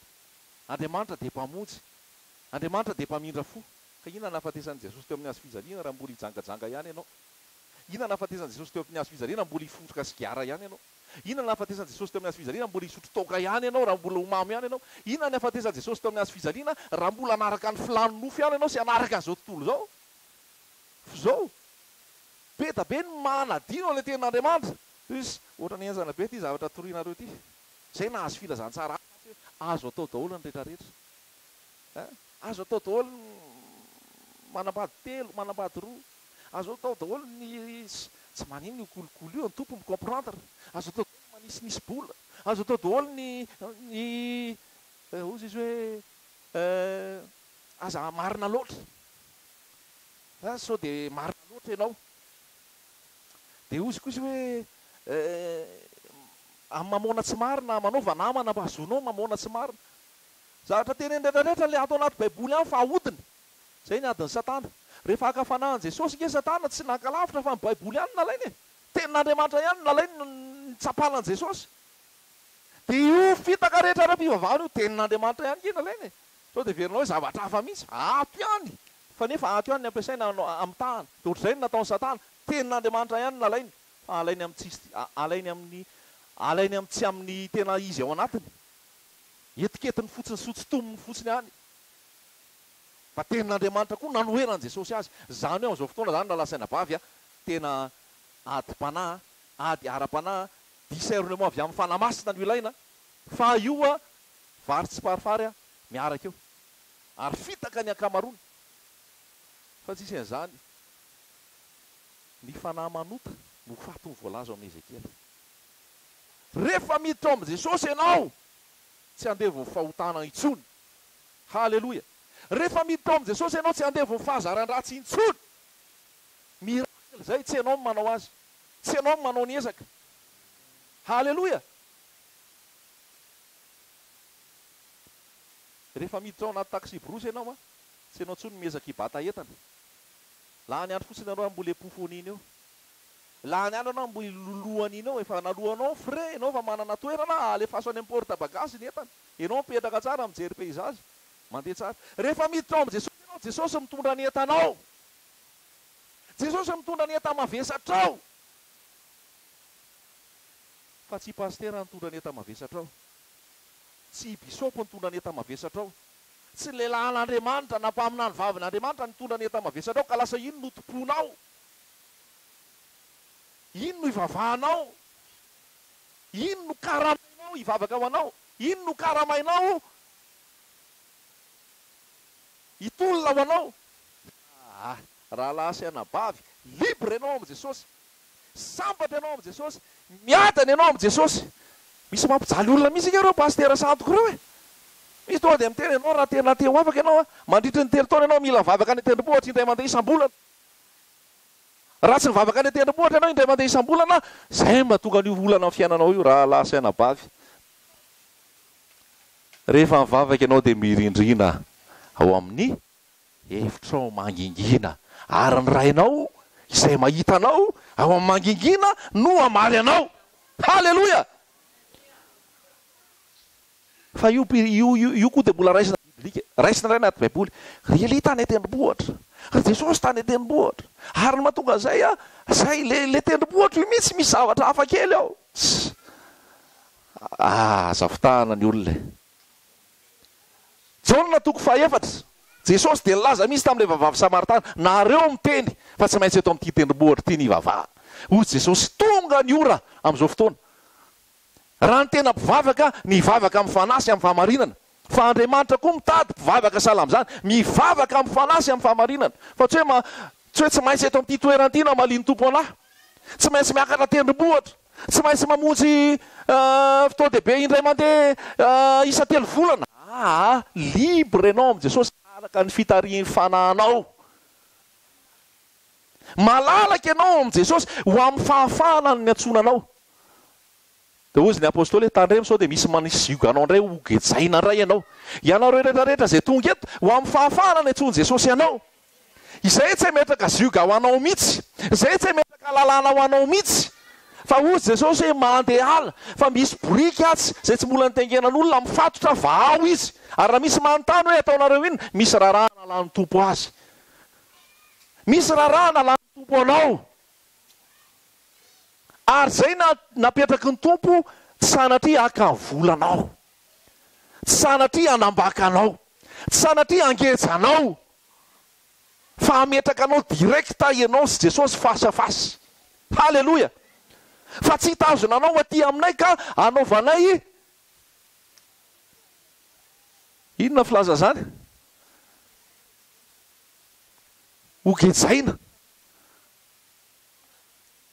A: Andriamanitra dia Mpamonjy. Andriamanitra dia Mpamindra fo. Ka inona nahafatesan'i Jesosy teo amin'ny hazo fijaliana raha mbola hijangajanga ihany ianao? Inona nahafatesan'i Jesosy teo amin'ny hazo fijaliana mbola hifofoka sigara ihany ianao? Inona nahafatesan'i Jesosy teo amin'ny hazo fijaliana mbola hisotro toaka ihany ianao raha mbola ho mamo ihany ianao? Inona nahafatesan'i Jesosy teo amin'ny hazo fijaliana raha mbola hanaraka ny filàn'ny nofo ihany ianao sy hanaraka an'izao tontolo izao? F'izao, be da be ny manadino an'ilay tenin'Andriamanitra. Plus, ohatran'ny henjana be ity zavatra torianareo ity. Izay nahazo filazantsara hafa mantsy hoe azo atao daholo ny retraretra. Hein? Azo atao daholo ny manambady telo, manambady roa. Azo atao daholo ny tsy maninona io kolikoly io, ny Tompo mi-comprendre. Azo atao daholo ny manisinisy bola. Azo atao daholo ny ny hozy izy hoe aza marina loatra. Fa sao dia marina loatra ianao. Dia hozy koa izy hoe amin'ny mamoana tsy marina, manaova namana mba hahazoanao mamoana tsy marina. Zavatra teneniny rehetra rehetra ilay ato anaty baiboly ihany fa ahodiny. Izay ny adin'i Satana. Rehefa haka fanahy an'i Jesosy nge Satana tsy naka lavitra fa ny baiboly ihany no nalainy e. Tenin'Andriamanitra ihany no nalainy nitsapana an'i Jesosy. Dia io fitaka rehetra ara-pivavahana io tenin'Andriamanitra ihany nge nalainy e. Sao dia heverinao hoe zavatra hafa mihitsy. Ato ihany. Fa nefa ato ihany ny ampiasaina hamitahana. Dia ohatr'izay no nataon'i Satana. Tenin'Andriamanitra ihany no nalainy fa alainy amin'ny tsisy alainy amin'ny alainy amin'ny tsy amin'ny tena izy ao anatiny. Etiketiny fotsiny sy hotsitominy fotsiny ihany. Fa tenin'Andriamanitra koa nanoheran'i Jesosy azy. Izany hoe amin'izao fotoana izany rahalahy sy anabavy a, tena adim-panahy, ady ara-panahy, discernement avy amin'ny Fanahy Masina no ilaina, fa io a, vary tsiparifary a, miaraka eo. Ary fitaka ny ankamaroany. Fa tsisy an'izany. Ny fanahy manota no faty ho voalaza ao amin'ny Ezekiela. Rehefa miditra ao amin'i Jesosy ianao, tsy andevon'ny fahotana intsony. Haleloia! Rehefa miditra ao amin'i Jesosy ianao, tsy andevon'ny fahazaran-dratsy intsony. Miracle izay, tsy ianao no manao azy. Tsy ianao no manao ny ezaka. Haleloia! Rehefa miditra ao anaty taxi-brousse ianao, Tsy ianao intsony no miezaka hibata entana. Lany andro fotsiny ianao hamboly am-pofona iny eo. Lany andro ianao hamboly loloha an'iny eo. Efa naloanao ny frais, ianao efa manana toerana, alefaso any amin'ny porte bagage ny entana. Ianao mipetraka tsara mijery paysage. Mandeha tsara. Rehefa miditra ao amin'i Jesosy ianao, Jesosy mitondra ny entanao. Jesosy mitondra ny enta-mavesatrao. Fa tsy i Pasitera nitondra ny enta-mavesatrao. Tsy i Bisopy nitondra ny enta-mavesatrao. Tsy ny lehilahin'Andriamanitra na mpaminany vavin'Andriamanitra nitondra ny enta-mavesatrao ka lasa iny no tompoinao. Iny no ivavahanao. Iny no karamainao hivavaka ho anao. Iny no karamainao hitolona ho anao. Ah, rahalahy sy anabavy, libre ianao amin'i Jesosy. Sambatra ianao amin'i Jesosy. Miadana ianao amin'i Jesosy. Misy mampijaly olona mihitsy ange ireo pasitera sandoka ireo e. Misy tonga dia miteny ianao raha tena te ho afaka ianao a, mandritry ny telo taona ianao mila mivavaka any an-tendrombohitra indray mandeha isam-bolana. Raha tsy mivavaka any an-tendrombohitra ianao indray mandeha isam-bolana, izay mba tonga an'io olana amin'ny fiainanao io rahalahy sy anabavy. Rehefa mivavaka ianao dia mirindrina ao amin'ny hevitrao mangingina, ary ny Rainao izay mahita anao ao amin'ny mangingina no hamaly anao. Haleloia! Fa io io io koa dia mbola raisina biblika, raisina indray anaty baiboly. Ry Elia tany an-tendrombohitra, ry Jesosy tany an-tendrombohitra. Ary ny mahatonga an'izay an, izay le le tendrombohitra io mihitsy misy zavatra hafa kely ao. Tss. Ah, aza fitahana ny olona e. Jaona toko fahaefatra, Jesosy dia nilaza mihitsy tamin'ilay vehivavy samaritana, Nareo miteny fa tsy maintsy eto amin'ity tendrombohitra ity ny hivavahana. Hoy Jesosy, Tonga ny ora amin'izao fotoana, raha ny tena mpivavaka, ny hivavaka amin'ny fanahy sy amin'ny fahamarinana. Fa Andriamanitra koa mitady mpivavaka sahala amin'izany, mivavaka amin'ny fanahy sy amin'ny fahamarinana. Fa tsy hoe ma, tsy hoe tsy maintsy eto amin'ity toerana ity no hamalian'ny Tompo an'ahy. Tsy maintsy miakatra tendrombohitra. Tsy maintsy mamonjy fotoan-dehibe indray mandeha isan-telo volana. Aa, libre ianao amin'i Jesosy araka ny fitarihin'ny fanahinao. Malalaka ianao amin'i Jesosy ho amin'ny fahafahana no niantsoana anao. Dia hozy ny apostoly hoe, tandremo sao dia misy manisy zioga anao indray ho gejaina indray ianao. Ianareo rehetra rehetra izay tonga eto, ho amin'ny fahafahana niantsoan'i Jesosy anao. Izay tsy hametraka zioga ho anao mihitsy. Izay tsy hametraka lalàna ho anao mihitsy. Fa hozy Jesosy hoe mandehala fa misy boriky atsy izay tsy mbola nitaingenan'olona mifatotra vahao izy. Ary raha misy manontany hoe ataonareo inona? Misy raharaha nalan'ny Tompo azy. Misy raharaha nalan'ny Tompo anao. Ary izay napetraky ny Tompo tsy sanatria haka ny volanao. Tsy sanatria hanambaka anao. Tsy sanatria hangeja anao. Fa hametraka anao direct ianao sy Jesosy face à face. Haleloia! Fa tsy hitazona anao aty aminay ka hanaovanay inona filaza izany? Ho gejaina.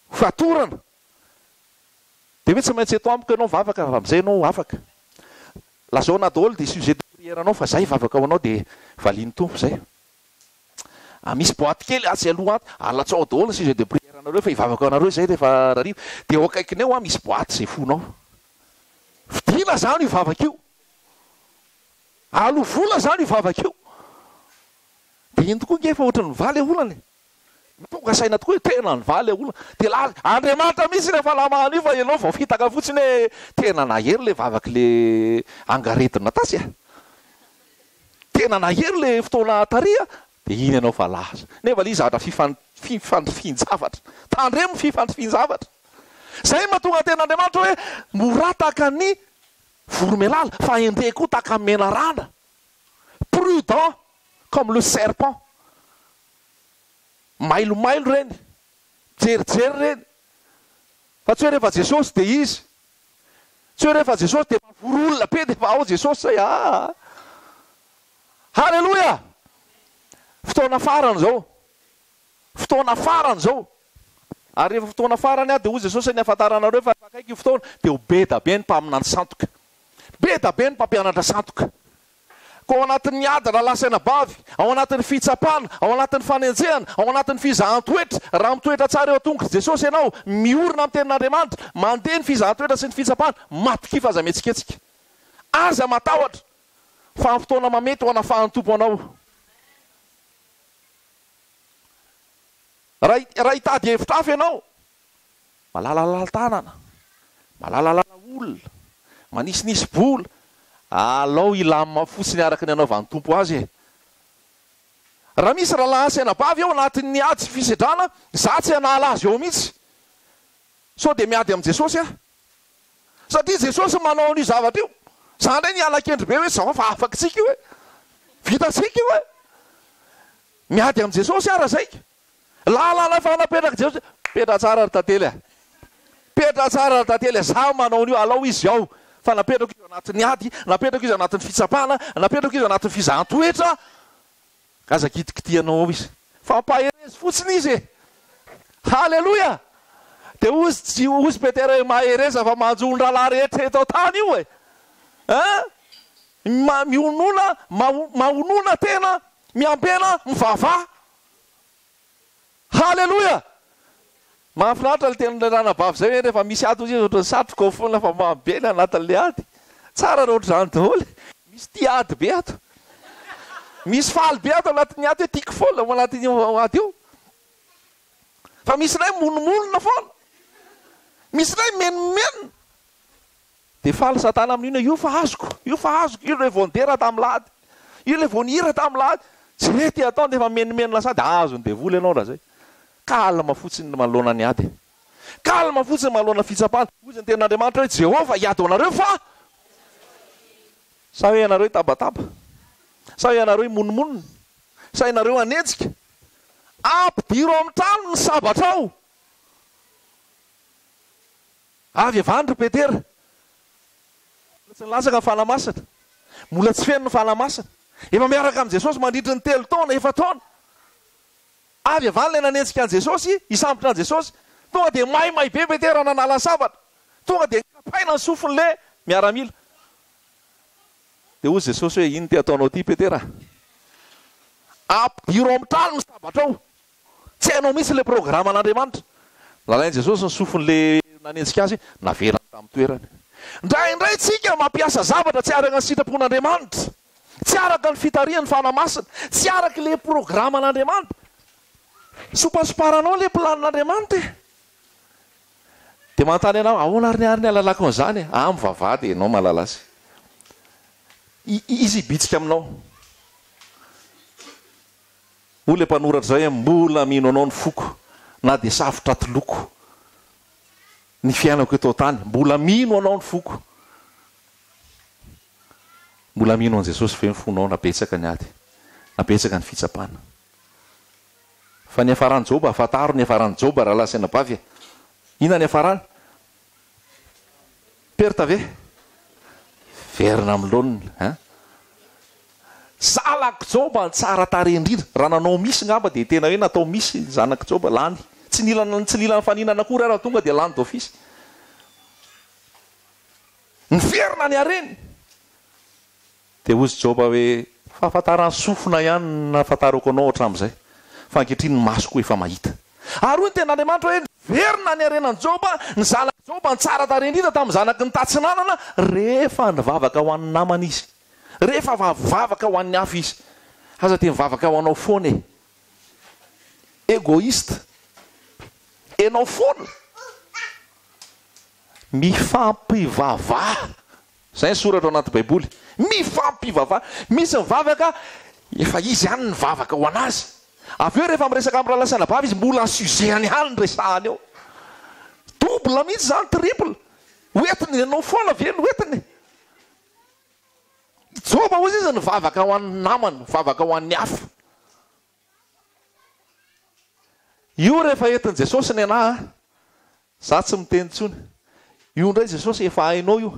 A: Ho fatorana. Dia hoe tsy maintsy eto amiko ianao mivavaka fa amin'izay ianao afaka. Lazao anah daholo dia sujet de prière anao fa zay hivavaka ho anao dia valian'ny Tompo zay. Ah misy boite kely atsy aloha ato, alatsao ao daholo ny sujet de prière anareo fa hivavaka ho anareo zay rehefa hariva. Dia eo akaikiny eo an misy boite zay fonao. Vidiana zany io vavaka io. Aloa vola zany io vavaka io. Dia iny tokoa nge efa ohatran'ny mivaly le olana e. Tonga saina tokoa hoe tena nivaly ilay olana. Dia lasa, Andriamanitra mihitsy no efa namaha an'io fa ianao vao fitaka fotsiny hoe tena nahery ilay vavak'ilay angaredona tatsy a! Tena nahery ilay fotoana tary a! Dia iny ianao fa lasa. Nefa ilay izy zavatra fifan- fifandrifian-javatra. Tandremo ny fifandrifian-javatra. Izay no mahatonga ny tenin'Andriamanitra hoe morà tahaka ny voromailala fa endrey koa tahaka ny menarana. Prudent comme le serpent. Mailomailo ireny, mijerijery ireny, fa tsy hoe rehefa Jesosy dia izy, tsy hoe rehefa Jesosy dia mavory olona be dia efa ao Jesosy zay aa. Haleloia! Fotoana farany izao, fotoana farany izao. Ary rehefa fotoana farany dia hoy Jesosy hoe ny hahafantaranareo fa efa akaiky io fotoana dia ho be da be ny mpaminany sandoka, be da be ny mpampianatra sandoka. Koa ao anatin'ny ady rahalahy sy anabavy, ao anatin'ny fitsapana, ao anatin'ny fanenjehana, ao anatin'ny fizahan-toetra, raha mitoetra tsara eo an-tongotr'i Jesosy ianao, miorina amin'ny Tenin'Andriamanitra, mandeha ny fizahan-toetra sy ny fitsapana, matokia fa aza mihetsiketsika. Aza matahotra, fa amin'ny fotoana mamety ho anafahan'ny Tompo anao. Raha raha hitady hevitra hafa ianao, malalalala tanana, malalalala olona, manisinisy vola, alao hilamina fotsiny araka ny anaovan'ny Tompo azy e. Raha misy rahalahy sy anabavy ao anatin'ny ady sy fisedrana, za tsy hanala azy eo mihitsy. Sao dia miady amin'i Jesosy aho. Satria Jesosy manao an'io zavatra io. Za indray niala kendry be hoe zao fa afaka tsika io e. Vitatsika io e. Miady amin'i Jesosy aho razaika. Lalana efa napetrak'i Jesosy. Petra tsara ry tantely a. Petra tsara ry tantely a. Za manao an'io, alao izy ao. Fa napetrako izy ao anatin'ny ady, napetrako izy ao anatin'ny fitsapana, napetrako izy ao anatin'ny fizahan-toetra. Aza kitikitihanao ao izy. Fa ampaherezo fotsiny izy e. Haleloia! Dia hozy, hozy Petera hoe mahereza fa manjo ny rahalahy rehetra eto an-tany io e. Hein? Mionona, mahonona tena, miambena, mivavaha. Haleloia! Mahafinaritra ilay tenin'ilay ranabavy izay hoe rehefa misy ady hozy izy ohatran'ny satroka ao foana fa mamy be ilay anatin'ilay ady. Tsara raha ohatr'izany daholo. Misy tia ady be ato. Misy faly be ato anatin'ny ady hoe tiako foana ao anatin'io ady io. Fa misy indray monomonona foana. Misy indray menomenona. Dia faly satana amin'io hoe io fa azoko, io fa azoko, io ilay vao nidera tamin'ny lahady, io ilay vao nihira tamin'ny lahady. Tsy mety atao nefa mimenomenona sady azon'ny devoly ianao raha izay. Calme fotsiny manoloana ny ady e. Calme fotsiny manoloana fitsapana. Hoy ny tenin'Andriamanitra hoe Jehovah hiady ho anareo fa sa hoe ianareo hitabataba? Sa hoe ianareo himonomonona? Sa ianareo hanenjika? Ampidiro ao amin'ny trano ny sabatrao. Avy avy any ry Petera. Mbola tsy nilatsaka ny Fanahy Masina. Mbola tsy feno ny Fanahy Masina. Efa miaraka amin'i Jesosy mandritry ny telo taona, efa-taona. Avy avy any ilay nanenjika an'i Jesosy, hisambotra an'i Jesosy. Tonga dia maimay be Petera nanala ny sabatra. Tonga dia nikapaina ny sofin'ilay miaramila. Dia hoy Jesosy hoe, Inona ity ataonao ity, Petera? Ampidiro ao amin'ny trano ny sabatrao. Tsy hainao mihitsy ilay programan'Andriamanitra. Nalain'i Jesosy ny sofin'ilay nanenjika azy, naveriny tamin'ny toerany. Indraindray tsika mampiasa zavatra tsy araka ny sitrapon'Andriamanitra, tsy araka ny fitarihan'ny Fanahy Masina, tsy araka ilay programan'Andriamanitra. Sompasomparanao ilay planin'Andriamanitra e! Dia manontany anao, ahoana ary ny ary ny ahalalako an'izany e? Ah, mivavaha dia ianao mahalala azy. Izy hibitsika aminao. Hoy ilay mpanoratra izay, Mbola mino anao ny foko, na dia safotra atoloko ny fiainako eto an-tany. Mbola mino anao ny foko. Mbola mino an'i Jesosy ve ny fonao na betsaka ny ady, na betsaka ny fitsapana? Fa ny hiafaran'i Joba, fantaro ny hiafaran'i Joba rahalahy sy anabavy e! Inona ny hiafarany? Perte ve? Verina amin'ny laoniny hein? Zanak'i Joba ny tsara tarehy indrindra. Raha nanao miss ngamba dia tena hoe natao miss ny zanak'i Joba, lany. Tsy nila tsy nila nifaninana akory ary tonga dia lany d'office. Niverina ny hareny. Dia hozy Joba hoe, Fahafantaran'ny sofina ihany no nahafantarako anao hatramin'izay, fa ankehitriny ny masoko efa mahita. Ary hoy ny tenin'Andriamanitra hoe, Niverina ny harenan'i Joba, ny zanak'i Joba ny tsara tarehy indrindra tamin'ny zanaky ny tatsinanana, rehefa nivavaka ho an'ny namany izy. Rehefa mivavaka ho an'ny hafa izy. Aza dia mivavaka ho anao foana e. Egoïste. Enao foana. Mifampivavaha. Izay ny soratra ao anaty baiboly. Mifampivavaha. Misy mivavaka, efa izy ihany no mivavaka ho an'azy. Avy eo rehefa miresaka amin'ny rahalahy sy anabavy izy, mbola ny sujet-ny ihany no resahany eo. Double mihitsy izany, triple. Ho entiny, ianao foana ve no entiny? Joba hozy izy nivavaka ho an'ny namany, nivavaka ho an'ny hafa. Io rehefa entin'i Jesosy ny anah a, za tsy miteny intsony. Io indray Jesosy efa hainao io.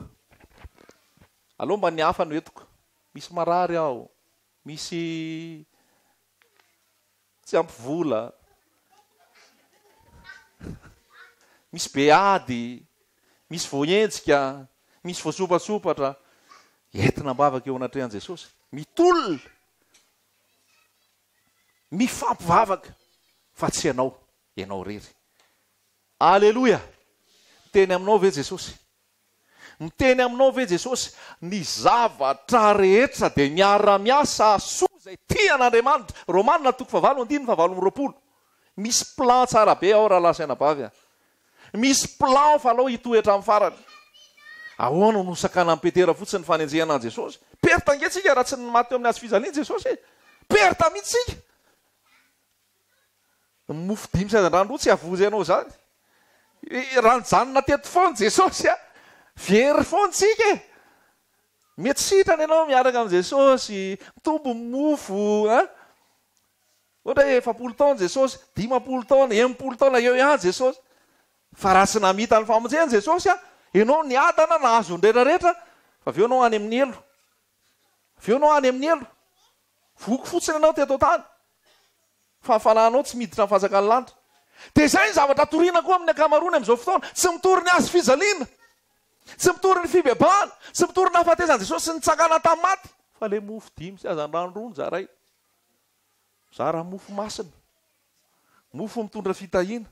A: Aleo mba ny hafa no entiko. Misy marary aho, misy Tsy ampy vola. Misy be ady, misy voahenjika, misy voasompatsompatra. Entina am-bavaka eo anatrehan'i Jesosy. Mitolona. Mifampivavaka fa tsy ianao, ianao irery. Aleloia! Miteny aminao ve Jesosy? Miteny aminao ve Jesosy? Ny zavatra rehetra dia miara-miasa hahasoa izay tia an'Andriamanitra. Romana toko fahavalo andininy fahavalo amby roapolo. Misy plan tsara be ao rahalahy sy anabavy a. Misy plan fa alao hitohy hatramin'ny farany. Ahoana no nosakanan'i Petera fotsiny ny fanenjehana an'i Jesosy? Perte ange tsika raha tsy ny maty teo amin'ny hazo fijaliana Jesosy e! Perte mihitsy tsika! Ny mofo dimy sy hazandrano roa tsy hahavonjy anao izany. Raha nijanona teto foana Jesosy a! Very foana tsika e! Mety sitrana ianao miaraka amin'i Jesosy, mitombo ny mofo a! Ohatra hoe 40 taona Jesosy, 50 taona, 60 taona eo ihany Jesosy. Fa raha tsy namita ny famonjena Jesosy a, ianao niadana nahazo ny retraretra, fa avy eo ianao any amin'ny helo. Avy eo ianao any amin'ny helo. Voky fotsiny ianao teto an-tany. Fa ny fanahinao tsy miditra amin'ny fanjakan'ny lanitra. Dia izay ny zavatra toriana koa amin'ny ankamaroany amin'izao fotoana. Tsy mitory ny hazo fijaliana. Tsy mitory ny fibebahana. Tsy mitory ny nahafatezan'i Jesosy sy nitsanganany tamin'ny maty. Fa ilay mofo dimy sy hazandrano roa no zaraina. Mizara mofo masina. Mofo mitondra fitahiana.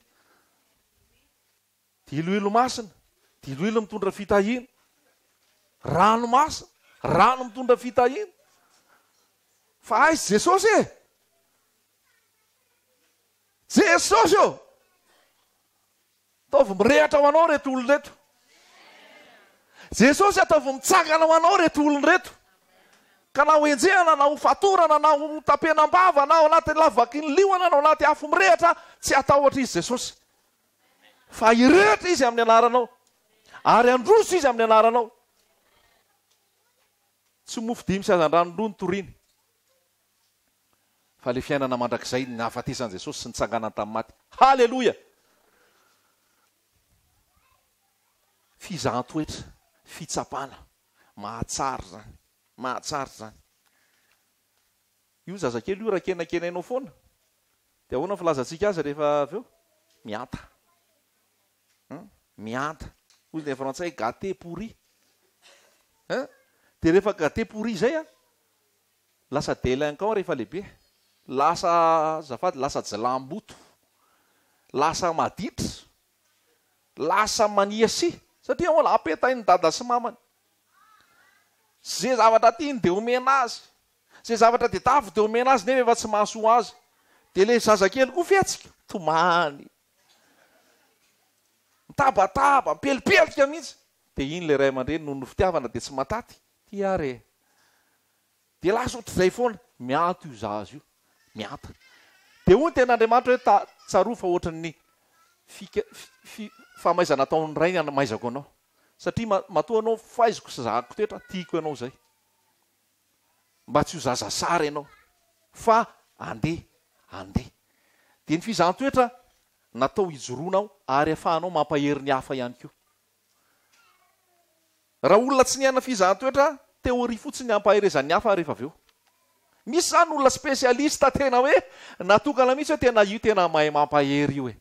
A: Diloilo masina. Diloilo mitondra fitahiana. Rano masina. Rano mitondra fitahiana. Fa aiza Jesosy e? Jesosy ô! Ataovy mirehatra ho anao ireto olona ireto. Jesosy ataovy mitsangana ho anao ireto olona ireto. Ka na ho enjehana na ho fatorana na ho tapenam-bava na ao anatin'ny lavaky ny liona na ao anaty afo mirehatra, tsy hatahotra izy Jesosy. Fa hirehatra izy amin'ny anaranao. Ary handroso izy amin'ny anaranao. Tsy mofo dimy sy hazandrano roa no toriny. Fa ilay fiainana mandrakizay nahafatesan'i Jesosy sy nitsanganany tamin'ny maty. Haleloia! Fizahan-toetra, fitsapana. Mahatsara izany. Mahatsara izany. Io zazakely io raha kenakenainao foana, dia ahoana ny filazantsika azy rehefa avy eo? Mihanta. Hum? Mihanta. Hoy ny frantsay gâté pourri. Hein? Dia rehefa gâté pourri izay an, Lasa délinquant rehefa lehibe. Lasa azafady lasa jilamboto. Lasa maditra. Lasa maniasia. Satria mbola apetain'ny dada sy mamany. Ze zavatra tiany dia omena azy. Ze zavatra tedaviny dia omena azy nefa efa tsy mahasoa azy. Dia le zazakely koa fihetsika, tomany. Mitabataba, mipelipelika mihitsy. Dia iny le ray aman-dreny noho ny fitiavana dia tsy mataty. Ty ary e. Dia lasa ohatr'izay foana. Mianto io zaza io. Mianta. Dia hoy ny tenin'Andriamanitra hoe ta, tsarovy fa ohatran'ny fika, fi, famaizana ataon'ny ray ny anamaizako anao. Satria ma, matoa anao faiziko sy zahako toetra, tiako ianao izay. Mba tsy ho zaza sary ianao. Fa andeha, andeha. Dia ny fizahan-toetra natao hijoroana ao ary afahanao mampahery ny hafa ihany koa. Raha olona tsy niaina fizahan-toetra, théorie fotsiny hampaherezan'ny hafa rehefa avy eo. Misy izany olona spécialiste tena hoe natokana mihitsy hoe tena io tena mahay mampahery io e.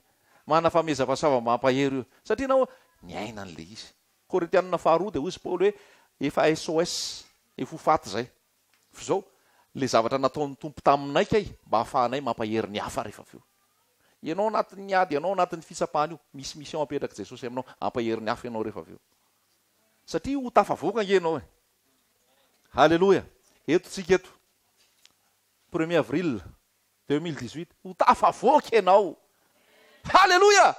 A: Manana fahamezam-pahasoavana mampahery io. Satria nahoana? Niaina an'ilay izy. Korintianina faharoa dia hoy izy Paoly hoe efa SOS, efa ho faty izay. Fa izao, ilay zavatra nataon'ny Tompo taminay kay mba hahafahanay mampahery ny hafa rehefa avy eo. Ianao anatin'ny ady, ianao anatin'ny fitsapana io, misy mission apetrak'i Jesosy aminao, hampahery ny hafa ianao rehefa avy eo. Satria ho tafavoaka ange ianao e. Haleloia. Eto tsika eto. Premier avril 2018. Ho tafavoaka ianao. Haleloia!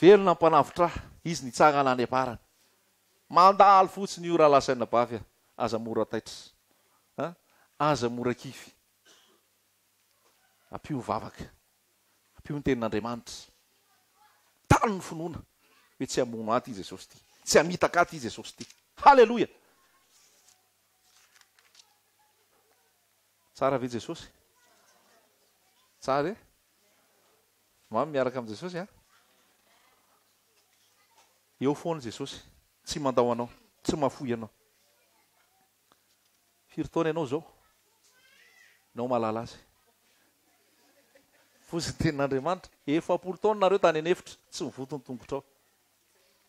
A: Velona ny mpanavotra ahy. Izy nitsangana any am-parany. Mandalo fotsiny io rahalahy sy anabavy a. Aza mora taitra. A! Aza mora kivy. Ampio ny vavaka. Ampio ny tenin'Andriamanitra. Tano ny finoana hoe tsy hamono ahy ity Jesosy ity. Tsy hamitaka ahy ity Jesosy ity. Haleloia! Tsara ve Jesosy? Tsara e? Mamy miaraka amin'i Jesosy an? Eo foana Jesosy. Tsy mandao anao. Tsy mahafoy anao. Firy taona ianao izao? Ianao mahalala azy. Fozy ny tenin'Andriamanitra. 40 taona nareo tany an'efitra, tsy nivoto ny tongotrao.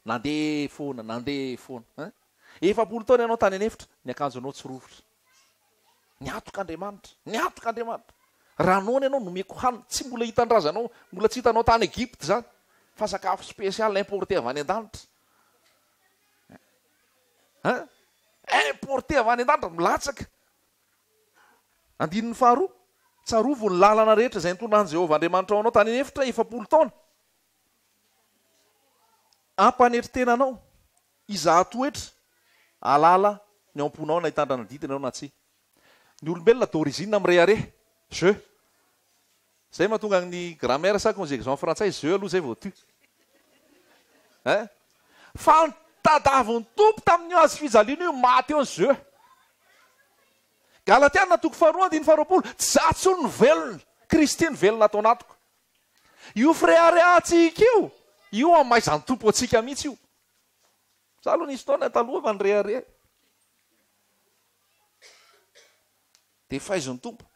A: Nandeha foana, nandeha foana. Hein? 40 taona ianao tany an'efitra, ny akanjonao tsy rovitra. Niantoka Andriamanitra, niantoka Andriamanitra. Raha noana ianao, nomeko hanina. Tsy mbola hitan-drazanao, mbola tsy hitanao tany Egypta izany. Fa sakafo spécial importé avy any an-danitra. Hein? Importé avy any an-danitra, milatsaka. Andininy faharoa. Tsarovy ny lalana rehetra izay nitondran'i Jehovah Andriamanitrao anao tany an'efitra 40 taona. Hampanetry tena anao, hizaha toetra, hahalala ny ao am-ponao na hitandrina ny didiny ianao na tsia. Ny olombelona d'origine mirehareha, je. Zay mahatonga ny grammaire sa conjugaison frantsay je aloha zay vao tu. Hein? Fa ny tadavin'ny Tompo tamin'io hazo fijaliana io maty eo ny je. Galatiana toko faharoa andininy faharoapolo, tsy za tsony no velona, Kristy no velona ato anatiko. Io fireharehantsika io, io amaizan'ny Tompo antsika mihitsy io. Za aloha nisy fotoana taloha efa nirehareha. Dia faizin'ny Tompo.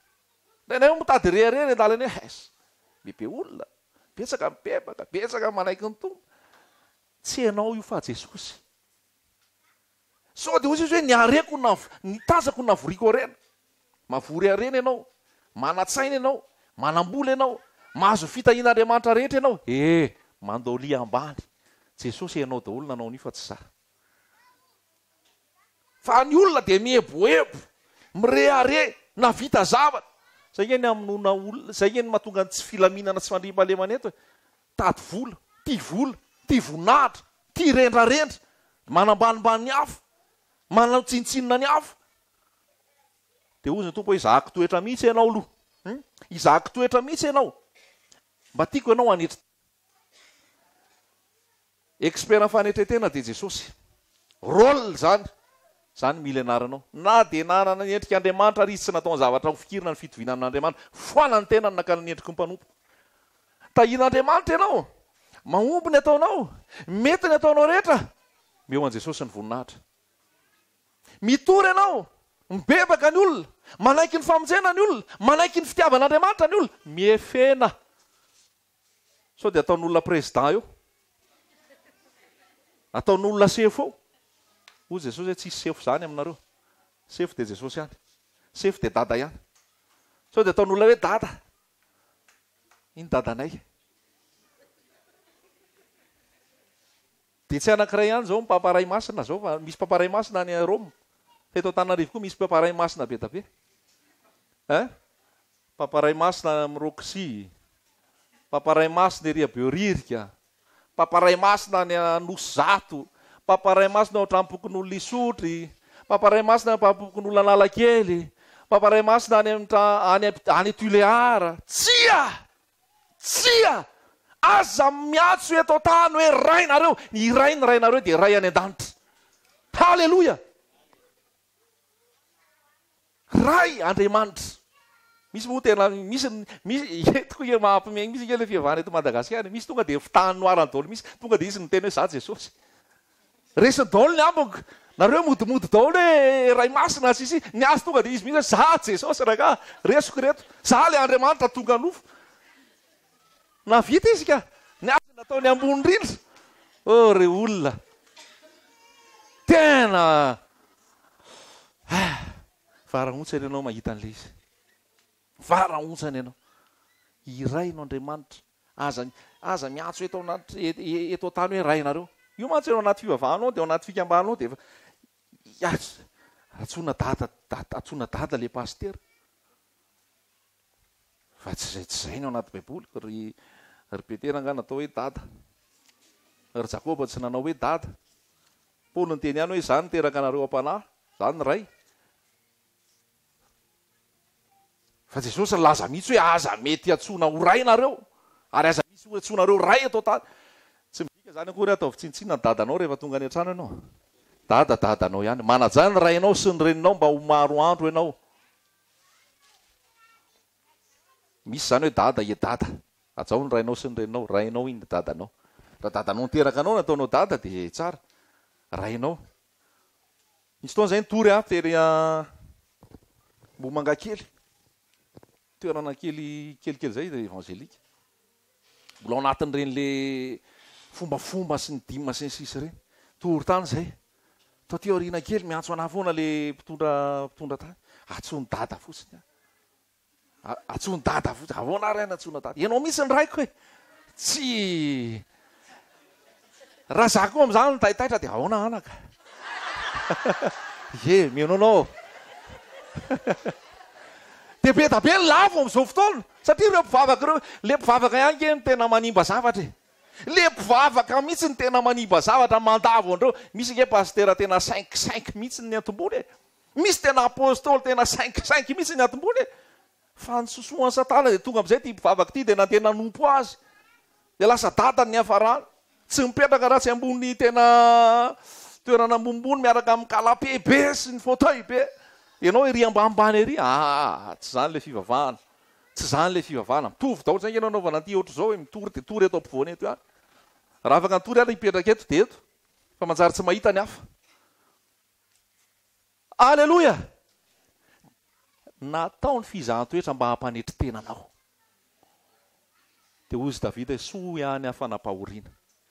A: Indraindray moa mitady rehareha eny an-dalana eny hoe hes, bebe olona, betsaka mibebaka, betsaka manaiky ny Tompo. Tsy ianao io fa Jesosy. Sao dia hoy Jesosy hoe ny hareko no ny tanjako no navoriko harena. Mavory harena ianao, manan-tsaina ianao, manam-bola ianao, mahazo ny fitahian'Andriamanitra rehetra ianao. Eh, mandolia ambany. Jesosy ianao daholo nanao an'io fa tsy za. Fa ny olona dia mieboebo, mirehareha, nahavita zavatra. Zay nge ny hamonoana olona, zay nge ny mahatonga ny tsy filaminana sy fandriampahalemana eto e. Tady vola, tia vola, tia voninahitra, tia rendrarendra, manambanimbany ny hafa, manao tsinontsinona ny hafa. Dia hozy ny Tompo hoe izahako toetra mihitsy ianao aloha. Hum? Izahako toetra mihitsy ianao. Mba tiako ianao hanetry Expert fanetretena dia Jesosy. Role izany. Izany mila ianaranao. Na dia nanana ny endrik' Andriamanitra ary izy tsy nataony zavatra ho fikirina ny fitoviana amin' Andriamanitra. Foana ny tenany nakany ny endriky ny mpanompo. Tahian'Andriamanitra ianao. Mahomby ny ataonao. Mety ny ataonao rehetra. Meo an'i Jesosy ny voninahitra. Mitory ianao. Mibebaka ny olona. Manaiky ny famonjena ny olona. Manaiky ny fitiavan'Andriamanitra ny olona. Miefena. Sao dia ataon'olona président eo? Ataon'olona sefo eo? Hoy Jesosy hoe tsisy sefo izany aminareo. Sefo dia Jesosy ihany. Sefo dia dada ihany. Sao dia ataon'olona hoe dada. Iny dadanay. Dia tsy anankiray ihany izao ny Papa Ray Masina izao fa misy Papa Ray Masina any Roma. Fa eto Antananarivo koa misy Papa Ray Masina be da be. Hein? Papa Ray Masina any amin'ny Roxy, Papa Ray Masina ery Behoririka, Papa Ray Masina any Anosizato, Papa Ray Masina ao an-tranom-pokonolona Isotry, Papa Ray Masina any am-pokonolona Analakely, Papa Ray Masina any amin'ny any Tulear. Tsia! Tsia! Aza miantso eto an-tany hoe Rainareo, ny iray ny Rainareo dia Ray any an-danitra. Haleloia! Ray Andriamanitra. Misy moa tena misy misy eto koa mahampime misy ange le fivavahana eto Madagasikara, misy tonga dia fitahan'ny noirany daholo misy tonga dia izy miteny hoe za Jesosy. Resiny daholo ny ambiny ka. Nareo modimody daholo hoe Ray Masina sy sy ny azy tonga dia izy mihitsy hoe za Jesosy rangah, resiko ireto. Za le Andriamanitra tonga nofo. Nahavita izy ka. Ny azy nataony ambony indrindra. Oh ry olona. Tena ah, varahontsana ianao mahita an'ilay izy. Varahontsana ianao. Iray no Andriamanitra. Aza aza miantso eto anaty eto an-tany hoe rainareo. Io mantsy ao anaty fivavahana ao dia ao anaty fikambanana ao dia efa antsoina dada dada antsoina dada le pasitera. Fa tsy izay tsy izay ny ao anaty baiboly. Ry ry Petera angaha natao hoe dada. Ry Jakoba tsy nanao hoe dada. Paoly niteny ihany hoe izaho niteraka anareo am-panahy, izaho ny ray. Fa Jesosy nilaza mihitsy hoe aza mety antsoina ho ray nareo, ary aza misy ho antsoinareo ray eto an-tany. Tsy midika izany akory hoe ataovy tsinontsinona ny dadanao rehefa tonga any an-trano ianao. Dada dadanao ihany. Manajà ny rainao sy ny reninao mba ho maro andro ianao. Misy izany hoe dada ie dada. Hajao ny rainao sy ny reninao. Rainao iny dadanao. Raha dadanao niteraka anao no ataonao dada dia tsara. Rainao. Nisy fotoana izay nitory aho tery Ambohimangakely, toerana kely kelikely izay dia évangélique. Mbola ao anatin'ireny le fombafomba sy ny dîme sy ny sisa ireny. Tory tany izay. Taty aoriana kely miantso anah foana le mpitondra mpitondra tany. Antsoin'i dada fotsiny aho. Antsoin'i dada fotsiny. Ahoana ary aho antsoina dada? Ianao mihitsy ny raiko e! Tsy Raha za koa amin'izany no taitaitra dia ahoana anaka? Ie, mino anao aho. Dia be da be ny lavo amin'izao fotoana satria ireo mpivavaka ireo, le mpivavaka ihany nge no tena manimba zavatra e. Le mpivavaka mihitsy no tena manimba zavatra, mandavo an'ireo. Misy nge pasitera tena cinq cinq mihitsy ny antombony e. Misy tena apostoly tena cinq cinq mihitsy ny antombony e. Fa ny sosoan'i satana dia tonga amin'izay ity mpivavaka ity dia nandeha nanompo azy. Dia lasa dadany ny niafarany. Tsy mipetraka raha tsy ambony tena toerana ambonimbony miaraka amin'ny canapé be sy ny fauteuil be. Ianao ery ambanimbany ery, aa tsy izany ilay fivavahana. Tsy izany ilay fivavahana. Mitovy daholo izay ange no anaovana an'ity ohatr'izao e, mitory dia tory eto ampovoany eto ihany. Raha afaka nitory ary hipetraka eto dia eto fa manjary tsy mahita ny hafa. Aleloia! Natao ny fizahan-toetra mba hampanetry tena anao. Dia hozy Davida hoe, Soa ihany aho fa nampahoriana.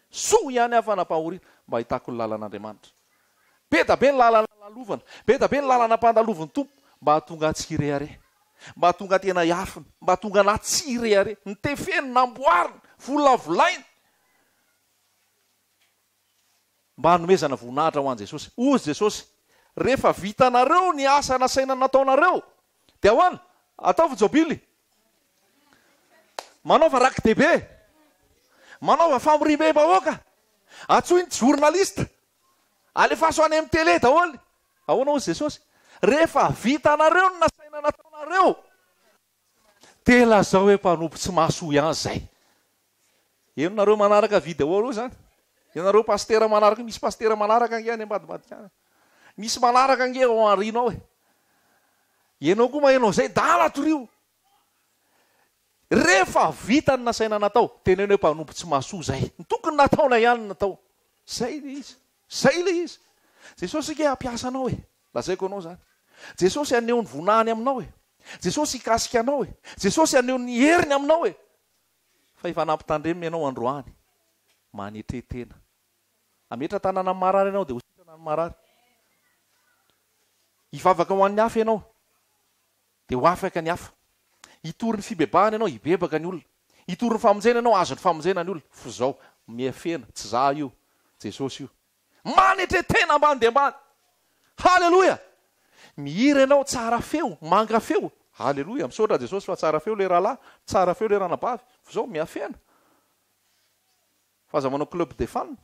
A: Soa ihany aho fa nampahoriana, mba hahitako ny lalan'Andriamanitra. Be da be ny lalana lalovana, be da be ny lalana ampandalovin'ny Tompo, mba hahatonga ahy tsy hirehareha, mba hahatonga tena hiafina, mba hahatonga anah tsy hirehareha. Notefeny, namboarina, volavolaina. Mba hanomezana voninahitra ho an'i Jesosy. Hozy Jesosy, Rehefa vitanareo ny asa nasaina nataonareo, dia ahoana? Ataovy jobily. Manaova raki-dehibe. Manaova famoriam-bahoaka. Antsoy ny journaliste. Alefaso any amin'ny télé daholo. Ahoana hozy Jesosy? Rehefa vitanareo ny nasaina nataonareo, dia lazao hoe mpanompo tsy mahasoa ihany izay. Henonareo manaraka video reo zany? Ianareo pasitera manaraka, misy pasitera manaraka ange any ambadimbadika any. Misy manaraka ange ao aoriana ao e. Ianao koa maheno an'izay, dala torio. Rehefa vita ny nasaina natao, teneno hoe mpanompo tsy mahasoa zay. Ny tokony nataonay ihany no natao. Zay le izy. Zay le izy. Jesosy ange hampiasa anao e. Lazaiko anao zany. Jesosy haneho ny vonahiny aminao e. Jesosy hikasika anao e. Jesosy haneho ny heriny aminao e. Fa efa nampitandreminy ianao androany. Manetre tena. Hametra tanana amin'ny marary ianao dia ho sitrana ny marary. Hivavaka ho an'ny hafa ianao dia ho afaka ny hafa. Hitory ny fibebahana ianao, hibebaka ny olona. Hitory ny famonjena ianao, hahazo ny famonjena ny olona. F'izao, miafena, tsy za io, Jesosy io. Manetre tena ambany dia ambany. Haleloia! Mihira ianao, tsara feo, manga feo. Haleloia! Misaotra Jesosy fa tsara feo ilay rahalahy, tsara feo ilay ranabavy. Fa izao, miafena. Fa aza manao club des fans.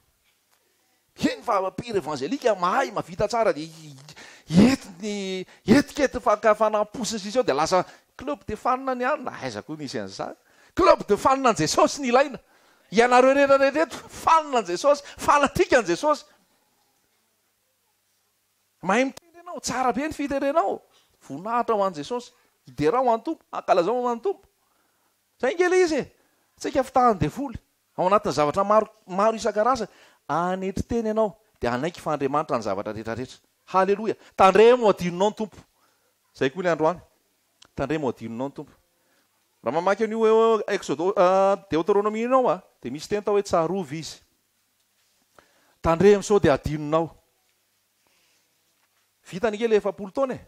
A: Eny fa mpihira evangelika mahay, mahavita tsara dia entiny, etikety fanampo sy ny sisa eo dia lasa club des fans ny anona. Aiza koa nisy an'izany. Club de fan an'i Jesosy no ilaina. Ianareo rehetra rehetra eto, fan an'i Jesosy, fanatika an'i Jesosy. Mahay mitendry ianao, tsara be ny fitendenao. Voninahitra ho an'i Jesosy. Hiderao an'i Tompo, ankalazao an'i Tompo. Zay ange ilay izy e. Tsika fitahan'ny devoly. Ao anatin'ny zavatra maro maro isan-karazany. Hanetry tena ianao dia hanaiky fa Andriamanitra ny zavatra rehetra rehetra. Haleloia. Tandremo adinonao ny Tompo. Zay koa ilay androany. Tandremo adinonao ny Tompo. Raha mamaky an'io Exodo, Deoteronomia io ianao dia misy teny tao hoe tsarovy izy. Tandremo sao dia adinonao. Vita anie ilay 40 taona e!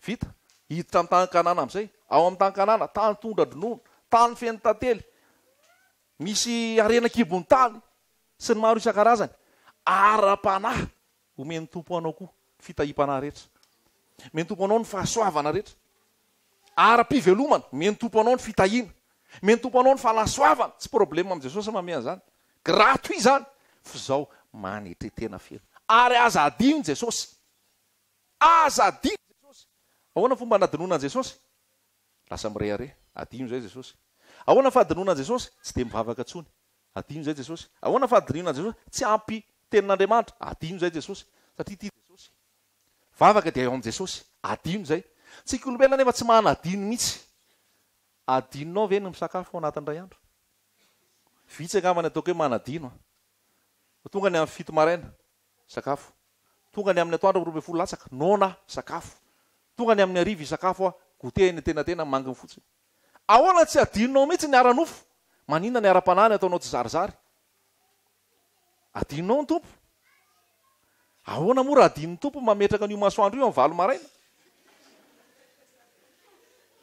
A: Vita. Hiditra amin'ny tany Kanana amin'izay. Ao amin'ny tany Kanana, tany tondra-dronono, tany feno tantely, misy harena an-kibon'ny tany sy ny maro isan-karazany. Ara-panahy, omen'ny Tompo anao koa ny fitahiam-panahy rehetra. Omen'ny Tompo anao ny fahasoavana rehetra. Ara-pivelomana, omen'ny Tompo anao ny fitahiana. Omen'ny Tompo anao ny fanasoavana. Tsy problème amin'i Jesosy ny manome an'izany. Gratuit izany. F'izao, manetre tena feno. Ary aza adino Jesosy. Aza adino Jesosy. Ahoana ny fomba hanadinoana an'i Jesosy? Lasa mirehareha. Adino izay Jesosy. Ahoana ny fahadinoana an'i Jesosy? Tsy dia mivavaka intsony. Adino izay Jesosy. Ahoana ny fahadinoana an'i Jesosy? Tsy ampy tenin'Andriamanitra. Adino izay Jesosy. Satria tia Jesosy. Vavaka dia eo amin'i Jesosy. Adino izay. Tsika olombelona anefa tsy manadino mihitsy. Adinonao ve ny misakafo ao anatin'ny iray andro? Vitsy angamba ny ataoko hoe manadino an. Tonga ny amin'ny 7 maraina, sakafo. Tonga ny amin'ny atoandro 12 latsaka, noana aho, sakafo. Tonga ny amin'ny hariva hisakafo aho, goûter eny antenantena, manginy fotsiny. Ahoana tsy adinonao mihitsy ny ara-nofo? Maninona ny ara-panahy ny ataonao tsizarizary? Adinonao ny Tompo? Ahoana moa raha adinon'ny Tompo ny mametraka an'io masoandro io amin'ny 8 maraina?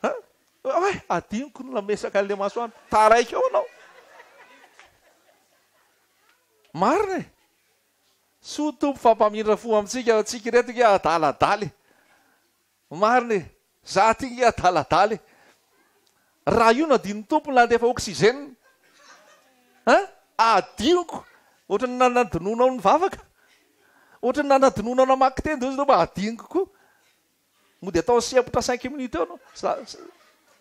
A: Ha? Oay, adinoko ny namesaka an'ilay masoandro. Taraiky eo ianao. Marina e! Soa Tompo fa mpamindra fo amintsika, antsika ireto nge adaladala e! Marina e! Za ty nge adaladala e! Raha io no adinon'ny tompony nandefa oxygène hein! Adinoko! Ohatran'ny nanadinoanao nivavaka, ohatran'ny nanadinoanao namaky teny dia hoy izy mba adinoko koa. Mody atao sempotra cinq minutes eo anao.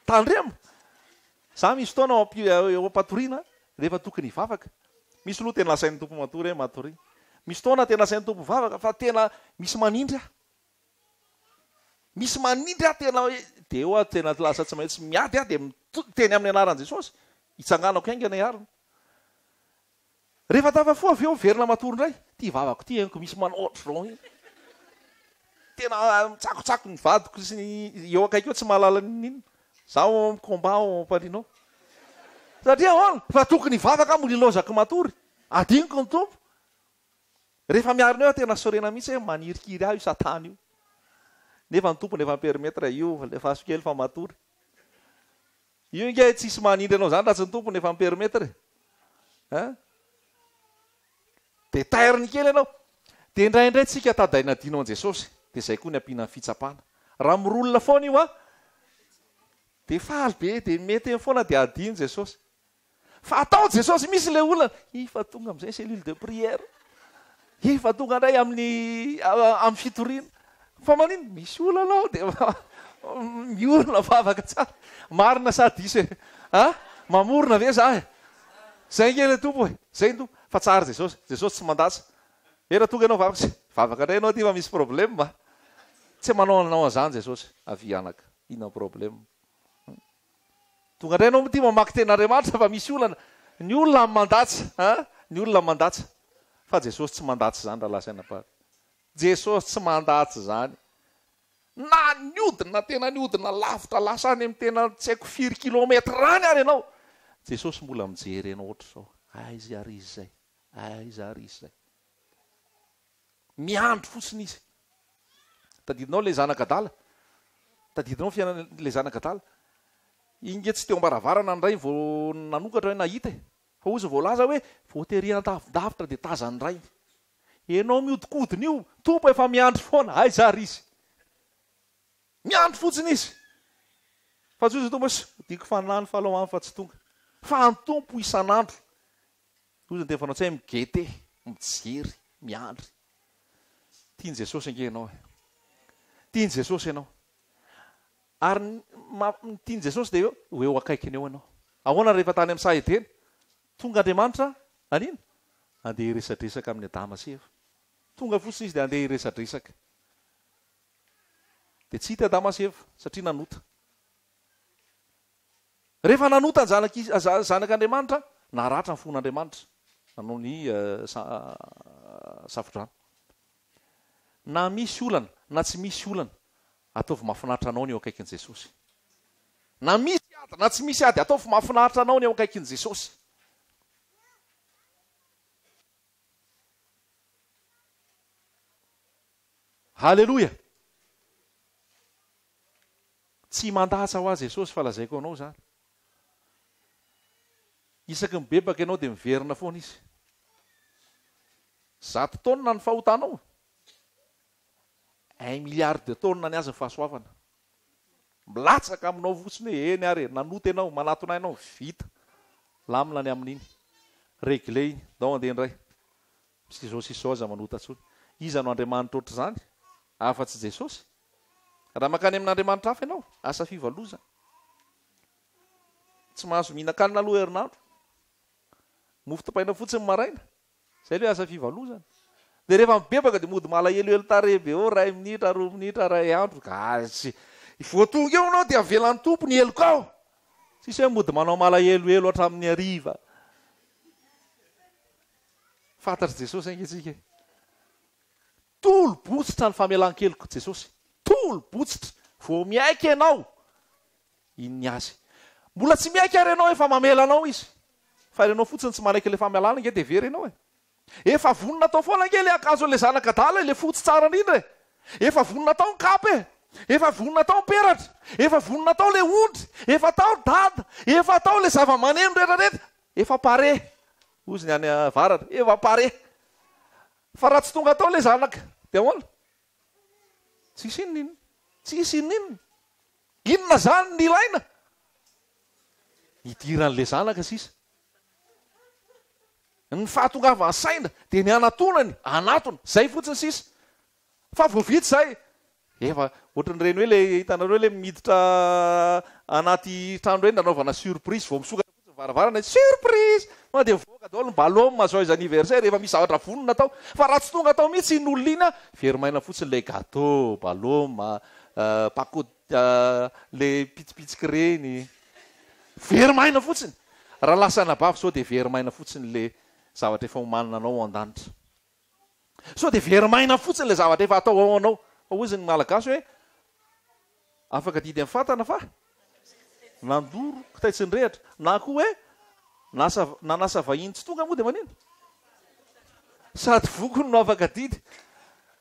A: Tandremo! Za misy fotoana ao ampi eo am-patoriana rehefa tokony hivavaka. Misy aloha tena asain'ny Tompo matory hoe matoria. Misy fotoana tena asain'ny Tompo mivavaka fa tena misy manindry aho. Misy manindry aho tena hoe dia eo aho tena lasa tsy maintsy miady aho dia miteny amin'ny anaran'i Jesosy. Hitsanganako haingana hiarina. Rehefa tafafoha avy eo miverina matory indray, ity vavako ity henoko misy manao ohatr'izao iny. Tena mitsakotsako ny vadiko sy ny eo akaiky eo tsy mahalala n'inon'inona. Zaho ao amin'ny combat ao am-pariana ao. Satria ahoana? Fa tokony hivavaka aho mbola ilaozako matory. Adinoko ny Tompo. Rehefa miarina eo aho tena sorena mihitsy hoe manirikiry ahy io satana io. Nefa ny Tompo efa mi-permettre io alefaso kely fa matory. Io ingahy tsisy manindry anao zany raha tsy ny tompony efa mi-permettre e! Hein? Dia tairiny kely ianao. Dia indraindray tsika tady hanadino an'i Jesosy, dia zay koa ny ampiana ny fitsapana. Raha mi-roule foana io an, dia faly be, dia mety eny foana dia hadino Jesosy. Fa atao Jesosy misy ilay olana, efa tonga amin'izay cellule de prière, efa tonga indray amin'ny amin'ny fitoriana. Fa manino? Misy olana ao dia miorina vavaka tsara. Marina sa diso e? A? Mamorona ve za e? Zay nge ilay Tompo e, zay ny Tompo. Fa tsara Jesosy, Jesosy tsy mandatsa. Era tonga ianao vavaka, vavaka indray ianao aty fa misy problème a. Tsy manao anao an'izany Jesosy. Avia anaka, inona ny problème? Tonga indray ianao ity mamaky tenin'Andriamanitra fa misy olana. Ny olona mandatsa an! Ny olona mandatsa. Fa Jesosy tsy mandatsa izany rahalahy sy anabavy. Jesosy tsy mandatsa izany. Na niodina tena niodina lavitra lasa any amin'ny tena tsy haiko firy kilomètre any ary ianao, Jesosy mbola mijery anao ohatr'izao. Aiza ary izy izay? Aiza ary izy izay? Miandry fotsiny izy. Tadidinao ilay zanaka adala? Tadidinao ny fiainan'ilay zanaka adala? Iny nge tsy teo am-baravarana ny rainy vao nanokatra hoe nahita e. Fa hozy voalaza hoe vao tery an-davidavitra dia tazan'ny rainy. Ianao mihodinkodina io, Tompo efa miandry foana, aiza ary izy? Miandry fotsiny izy. Fa tsy hozy ny Tompo hoe, odiako fanahy ny faly ao aminy fa tsy tonga. Fa ny Tompo isan'andro Hoy ny teny fanao tsy hay mi-guetter, mijery, miandry. Tian'i Jesosy ange ianao e. Tian'i Jesosy ianao. Ary ny ny tian'i Jesosy dia ho eo akaikiny eo ianao. Ahoana rehefa tany amin'ny saha Edena? Tonga Andriamanitra hanina? Handeha hiresadresaka amin'i Adama sy Eva. Tonga fotsiny izy dia handeha hiresadresaka. Dia tsy hita Adama sy Eva satria nanota. Rehefa nanota ny zanak'i zanak'Andriamanitra, naratra ny fon'Andriamanitra, nanao ny safodrano. Na misy olana na tsy misy olana, ataovy mahafinaritra anao ny eo akaikin'i Jesosy. Na misy ady na tsy misy ady, ataovy mahafinaritra anao ny eo akaikin'i Jesosy. Haleloia! Tsy mandatsa ho ahy Jesosy fa lazaiko anao izany. Isaky ny mibebaka ianao dia miverina foana Izy. Zato taonina ny fahotanao. Un milliard de tonnes ny azy ny fahasoavana. Milatsaka aminao fotsiny hoe eny ary e, nanota ianao, manatona ahy ianao, vita. Lamina ny amin'iny. Réglé iny. Ndao handeha indray. Sy izao sy izao aza manota intsony. Iza no Andriamanitra ohatr'izany? Afa-tsy Jesosy? Raha mankany amin'Andriamanitra hafa ianao, asa fivalozana. Tsy mahazo mihinan-kanina aloha herinandro. Mofo dipaina fotsiny maraina. Izay ilay asa fivalozana. Dia rehefa mibebaka dia mody malahelohelo tarehy be eo, iray minitra, roa minitra, iray andro. Gasy. Vao tonga eo ianao dia avelan'ny Tompo ny helokao. Tsisy hoe mody manao malahelohelo hatramin'ny hariva. Fantatr'i Jesosy ange isika e. Tolo-botsitra ny famelan-kelok'i Jesosy. Tolo-botsitra. Vao miaiky ianao, iny ny azy. Mbola tsy miaiky ary ianao efa mamela anao Izy. Fa ianao fotsiny tsy manaiky ilay famelana ange dia very ianao e. Efa vonona tao foana ange ilay akanjon'ilay zanak'adala ilay fotsy tsara indrindra e. Efa vonona tao ny kapa e. Efa vonona tao ny peratra. Efa vonona tao ilay ondry. Efa tao dada. Efa tao ilay zava-maneno rehetrarehetra. Efa pare, hozy ny any avaratra, efa pare. Fa raha tsy tonga tao ilay zanaka, dia ahoana? Tsisy inona inona. Tsisy inona inona. Inona izany ny ilaina? Hidiran'ilay zanaka sisa. Ny fahatongavan'ny saina dia ny hanatonany, hanatona, izay fotsiny sisa. Fa vao vita izay, efa ohatran'ireny hoe ilay hitanareo ilay miditra anaty trano ireny nanaovana surprise, vao misokatra fotsiny ny varavarana, surprise! Tonga dia mivoaka daholo ny baloma, joyeux anniversaire, efa misy zavatra vonona tao. Fa raha tsy tonga tao mihitsy iny olona iny an, very maina fotsiny ilay gateau, baloma, paco le pitsipitsika ireny. Very maina fotsiny. Raha lasa anabavy sao dia very maina fotsiny le zavatra efa omanina anao ao an-danitra. Sao dia very maina fotsiny le zavatra efa atao ao anao. Fa hozy ny Malagasy hoe afaka didy amin'ny fatana fa nandoro kitay tsy nirehitra. Na koa hoe nasa nanasa vahiny tsy tonga moa dia manina? Sady vokony no afaka didy.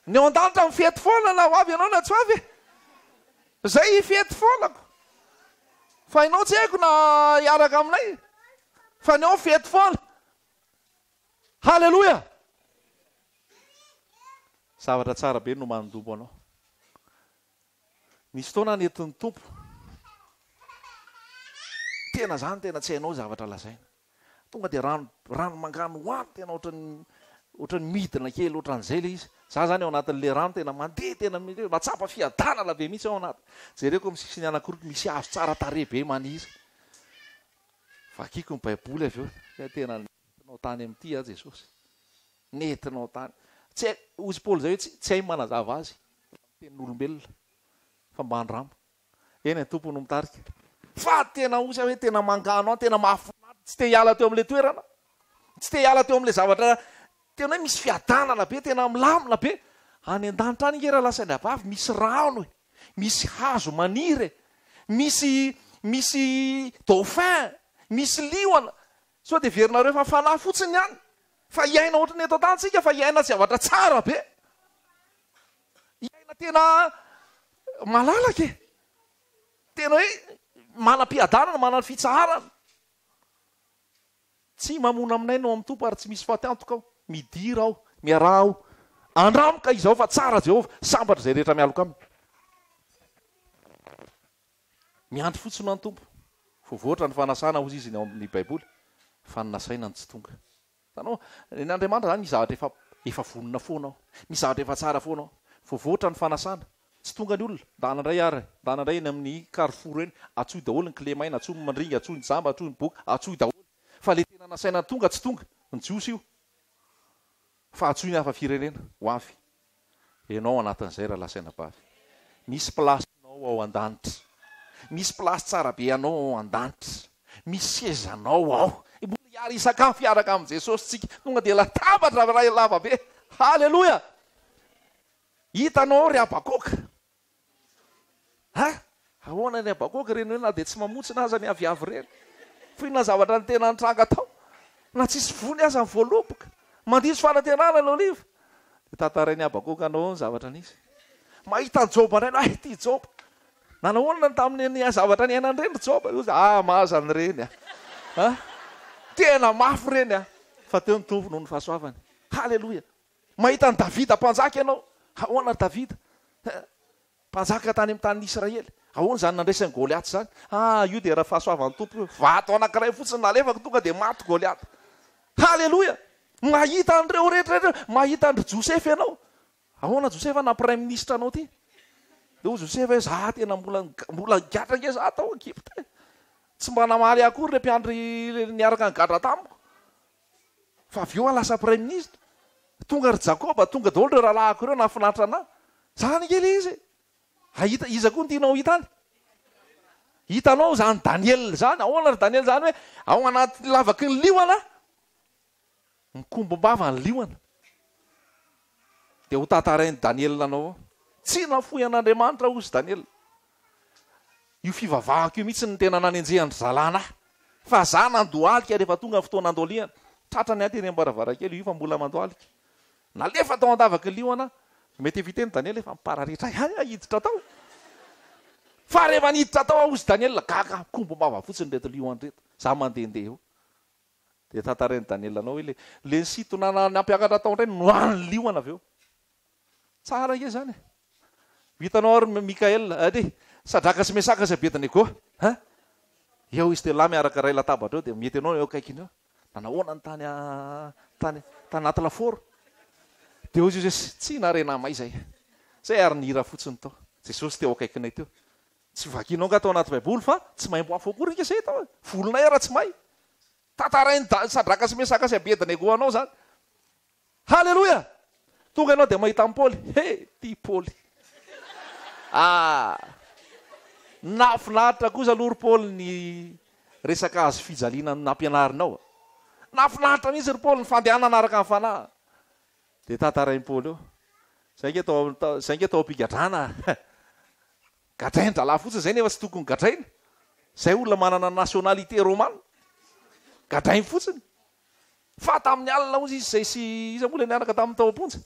A: Ny ao an-danitra mifety foana na ho avy ianao na tsy ho avy e! Zay hifety foana ko! Fa ianao tsy haiko na hiaraka aminay fa ny ao fety foana! Haleloia! Zavatra tsara be no mandombo anao. Nisy fotoana nentin'ny Tompo. Tena zany tena tsy hainao zavatra lazaina. Tonga dia rano rano manganohano tena ohatran'ny ohatran'ny midina kely ohatran'izay ilay izy. Za zany ao anatin'ilay rano tena mandeha tena mahatsapa fiadanana be mihitsy ao anaty. Jereko amin'ny sisiny anankiroa misy hazo tsara tarehy be maniry. Vakiko ny baiboly avy eo, tena nentinao tany amin'ity aho Jesosy. Nentinao tany. Tsy hay, hozy Paoly izay hoe tsy tsy hay ny manazava azy amin'ny tenin'olombelona fa mba andramo. Eny e, Tompo no mitarika. Fa tena osa hoe tena mangano an, tena mahafinaritra, tsy te hiala teo amin'ilay toerana, tsy te hiala teo amin'ilay zavatra, tena hoe misy fiadanana be, tena milamina be. Any an-danitra any ange rahalahy sy anabavy misy rano e, misy hazo maniry e, misy misy dauphin, misy liona. Sao dia heverinareo fa fanahy fotsiny ny any, fa hiaina ohatran'ny eto an-tany tsika fa hiaina zavatra tsara be. Hiaina tena malalaka e! Tena hoe manam-piadanana, manana fitsaharana. Tsy mamono aminay ny ao amin'ny Tompo ary tsy misy faty antoka ao. Midira ao, miaraha ao. Andramo ka izao fa tsara Jehovah, sambatra izay rehetra mialoka aminy. Miandry fotsiny ho an'ny Tompo. Voavoatra ny fanasana hozy izy ny ao amin'ny Baiboly, fa ny nasaina no tsy tonga. Hitanao, ny Andriamanitra izany misy zavatra efa efa vonona foana ao. Misy zavatra efa tsara foana ao. Voavoatra ny fanasana. Tsy tonga ny olona. Ndana indray ary e. Ndana indray eny amin'ny carrefour eny. Antsoy daholo ny kilemaina, antsoy ny mandringa, antsoy ny jamba, antsoy ny boka, antsoy daholo. Fa ilay tena nasaina tonga tsy tonga. Ny Jiosy io. Fa antsoy ny hafa firenena ho avy. Enao ao anatin'izay rahalahy sy anabavy. Misy place nao ao an-danitra. Misy place tsara be anao ao an-danitra. Misy sezanao ao. Mbola hiara hisakafo hiaraka amin'i Jesosy tsika. Tonga dia latabatra iray lava be. Haleloia! Hitanao ao ry Habakoka. Ha? Ahoana ny Habakoka ireny hoe na dia tsy mamontsina aza ny aviavy ireny? Fa inona zavatra ny tena nitranga tao? Na tsisy vony aza ny voaloboka. Mandiso fanantenana ny oliva. Dia tantarain'i Habakoka anao ao ny zavatra nisy. Mahita an'i Joba indray, hay ity Joba. Nanahoana ny tamin'ny ny zavatra niainany ireny ry Joba? Hoy izy, ah, mahaza an'ireny ah. Ha? Tena mafy ireny ah. Fa teo ny Tompo noho ny fahasoavany. Haleloia. Mahita an'i Davida mpanjaka ianao. Ahoana ry Davida? Mpanjaka tany amin'ny tanin'i Israely. Ahoana izany nandresy an'i Goliata izany? Ah, io dia raha fahasoavan'ny Tompo io. Vato anankiray fotsiny nalefako tonga dia maty Goliata. Haleloia! Mahita an'ireo rehetra ireo, mahita an-dry Josefa ianao. Ahoana Josefa na praiminisitra anao ity? Dia hoy Josefa hoe, za tena mbola mbola nigadra ange za tao Egypta e. Tsy mba namaly ahy akory ilay mpiandry niaraka nigadra tamiko. Fa avy eo aho lasa praiminisitra. Tonga ry Jakoba, tonga daholo ireo rahalahiko ireo nahafinaritra anà. Zany ange ilay izy e. Hahita, iza koa no tianao hita any? Hitanao izany Daniela izany, ahoana ry Daniela izany hoe ao anaty lavaky ny liona, mikombom-bava ny liona. Dia ho tantarain'i Daniela anao ao. Tsy nafoy an'Andriamanitra hozy Daniela. Io fivavahako io mihitsy no tena nanenjehan-dry zalahy anah. Fa za nandohalika rehefa tonga ny fotoana handohalihana. Tratrany ahy tery am-baravarankely io fa mbola mandohalika. Nalefa tao an-davaky ny liona aho. Mety efa hiteny Daniela efa mipararetra ihany aho hiditra tao. Fa rehefa niditra tao aho hozy Daniela, gaga mikombom-bava fotsiny ireto liona ireto. Za mandehandeha eo. Dia tantarain'i Daniela anao hoe le le nisintona nampiakatra tao indray nohanin'ny liona avy eo. Tsara ange izany e! Hitanao ary Mikael, allez, Sadraka sy Mesaka sy Abednego hein! Eo izy telolahy miaraka iray latabatra eo dia mety ianao eo akaikiny eo. Nanahoana ny tany tany tanaty lafaoro? Dia hoy izy hoe tsy narena may izay. Izay ary nihira fotsiny tao. Jesosy teo akaikinay teo. Tsy vakinao angaha tao anaty baiboly fa tsy maimbo afo akory ange izay tao e! Volonay ara tsy may. Tantarain'i Sadraka sy Mesaka sy Abednego anao izany. Haleloia! Tonga ianao dia mahita an'i Paoly. He! Ty Paoly. Ah! Nahafinaritra kosa aloha ry Paoly ny resaka hazo fijaliana nampianarinao. Nahafinaritra mihitsy ry Paoly ny fandehanana araka ny fanahy. Dia tantarain'i Paoly eo. Zay ange tao zay ange tao am-pigadrana. Gadrain-drahalahy fotsiny zay nefa tsy tokony gadraina. Zay olona manana nationalité romana. Gadrainy fotsiny. Fa tamin'ny alina hozy izy izay sy iza moa ilay niaraka taminy tao am-ponja?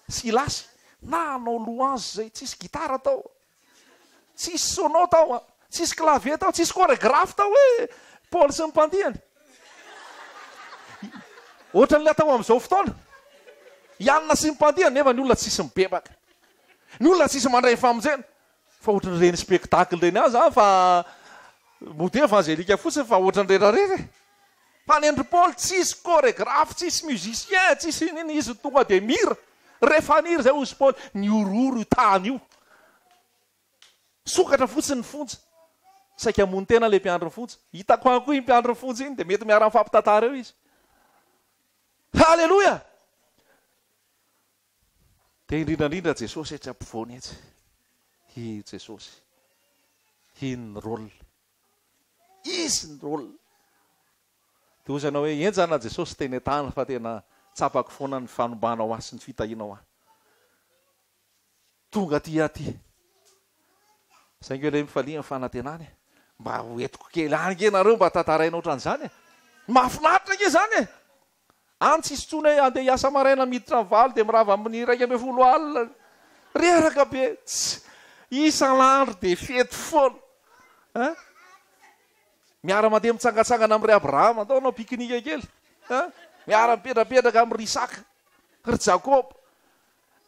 A: Silasy. Nanao louange izay, tsisy gitara tao, tsisy sono tao, tsisy clavier tao, tsisy chorégraphe tao hoe Paoly sy ny mpandihany. Ohatran'ilay atao amin'izao fotoana. I Anna sy ny mpandihany nefa ny olona tsisy mibebaka. Ny olona tsisy mandray ny famonjena. Fa ohatran'ireny spectacle ireny ihany izany fa mody evangelika fotsiny fa ohatran'ny rerarera e. Fa ny an-dry Paoly tsisy choregraphe, tsisy musicien, tsisy inona izy tonga dia mihira. Rehefa nihira izay hozy Paoly, nihorohoro io tany io. Sokatra fotsiny ny fonja. Saika hamono tena ilay mpiandry ny fonja. Hitako any koa iny mpiandry ny fonja iny dia mety miara-mifampitantara eo izy. Haleloia! Dia indrindra indrindra Jesosy etsy ampovoany etsy. Hi Jesosy. Iny ny rôle. Izy ny rôle. Dia hozy ianao hoe henjana Jesosy teny an-tany fa tena tsapako foana ny fanombanao ahy sy ny fitahianao ahy. Tonga aty aho aty. Zay nge ilay mifalia ny fanantenana e. Mba ho entiko kely any nge nareo mba tantaraina ohatran'izany e. Mahafinaritra nge izany e. Any tsisy intsony hoe andeha hiasa maraina miditra amin'ny valo dia mirava amin'ny 11 alina. Reraka be. Tsy. Isan'andro dia fety foana. Hein? Miara mandeha mitsangatsangana amin'i ry Abrahama, andao hanao pique-nique kely. Hein? Miara mipetrapetraka amin'i ry Isaka, ry Jakoba.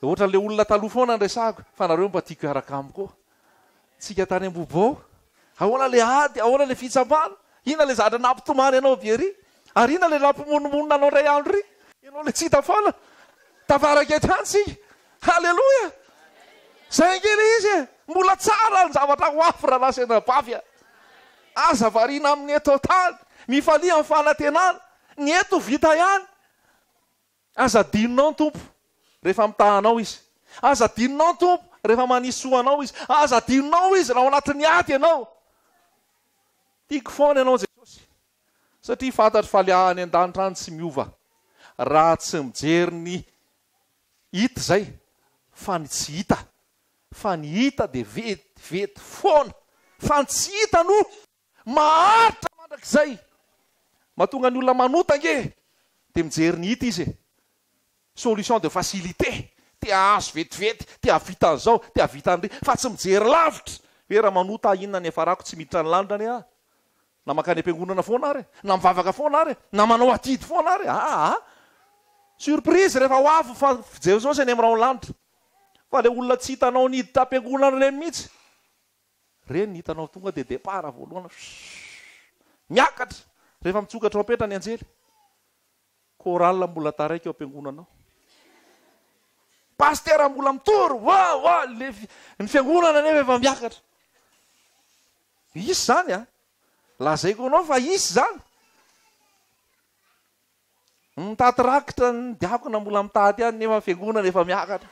A: Ohatran'ilay olona taloha foana no resahako, fa nareo mba tiako hiaraka amiko koa. Tsika tany Ambohibao, ahoana ilay ady, ahoana ilay fitsapana, inona ilay zavatra nampitomany anao avy ery, ary inona ilay nampimonomonona anao indray andro iry, ianao ilay tsy hita foana. Tafaraka eto ihany tsika. Haleloia! Izay ange ilay izy e! Mbola tsara ny zavatra ho avy rahalahy sy anabavy a! Aza variana amin'ny eto an-tany, mifalia amin'ny fanantenana, ny eto vita ihany. Aza adinonao ny Tompo rehefa mitaha anao Izy. Aza adinonao ny Tompo rehefa manisy soa anao Izy. Aza adinonao Izy raha ao anatin'ny ady ianao. Tiako foana ianao Jesosy satria fantatro fa le any an-danitra any tsy miova raha tsy mijery ny hita izay fa ny tsy hita. Fa ny hita dia vetivety foana fa ny tsy hita no Maharitra mandrakizay. Mahatonga ny olona manota ange dia mijery ny hita izy e. Solution de facilité, te hahazo vetivety, te hahavita an'izao, te hahavita an'ry, fa tsy mijery lavitra hoe raha manota aho inona ny hiafarako, tsy miditra ny lanitra anie aho, na mankany am-piangonana foana ary e, na mivavaka foana ary e, na manao adidy foana ary e, aa. Surprise rehefa ho avy fa Jesosy any amin'ny rahon'ny lanitra. Fa ilay olona tsy hitanao niditra am-piangonana ireny mihitsy, Reny ny hitanao tonga dia départ voalohany shhh miakatra rehefa mitsoka trompetra ny anjely. Chorale mbola taraiky ao am-piangonana ao. Pasitera mbola mitory wa wa le ny fiangonana nefa efa miakatra. Hisy izany a! Lazaiko anao fa hisy izany. Mitaty rakitra ny diakona mbola mitady ihany nefa ny fiangonana efa miakatra.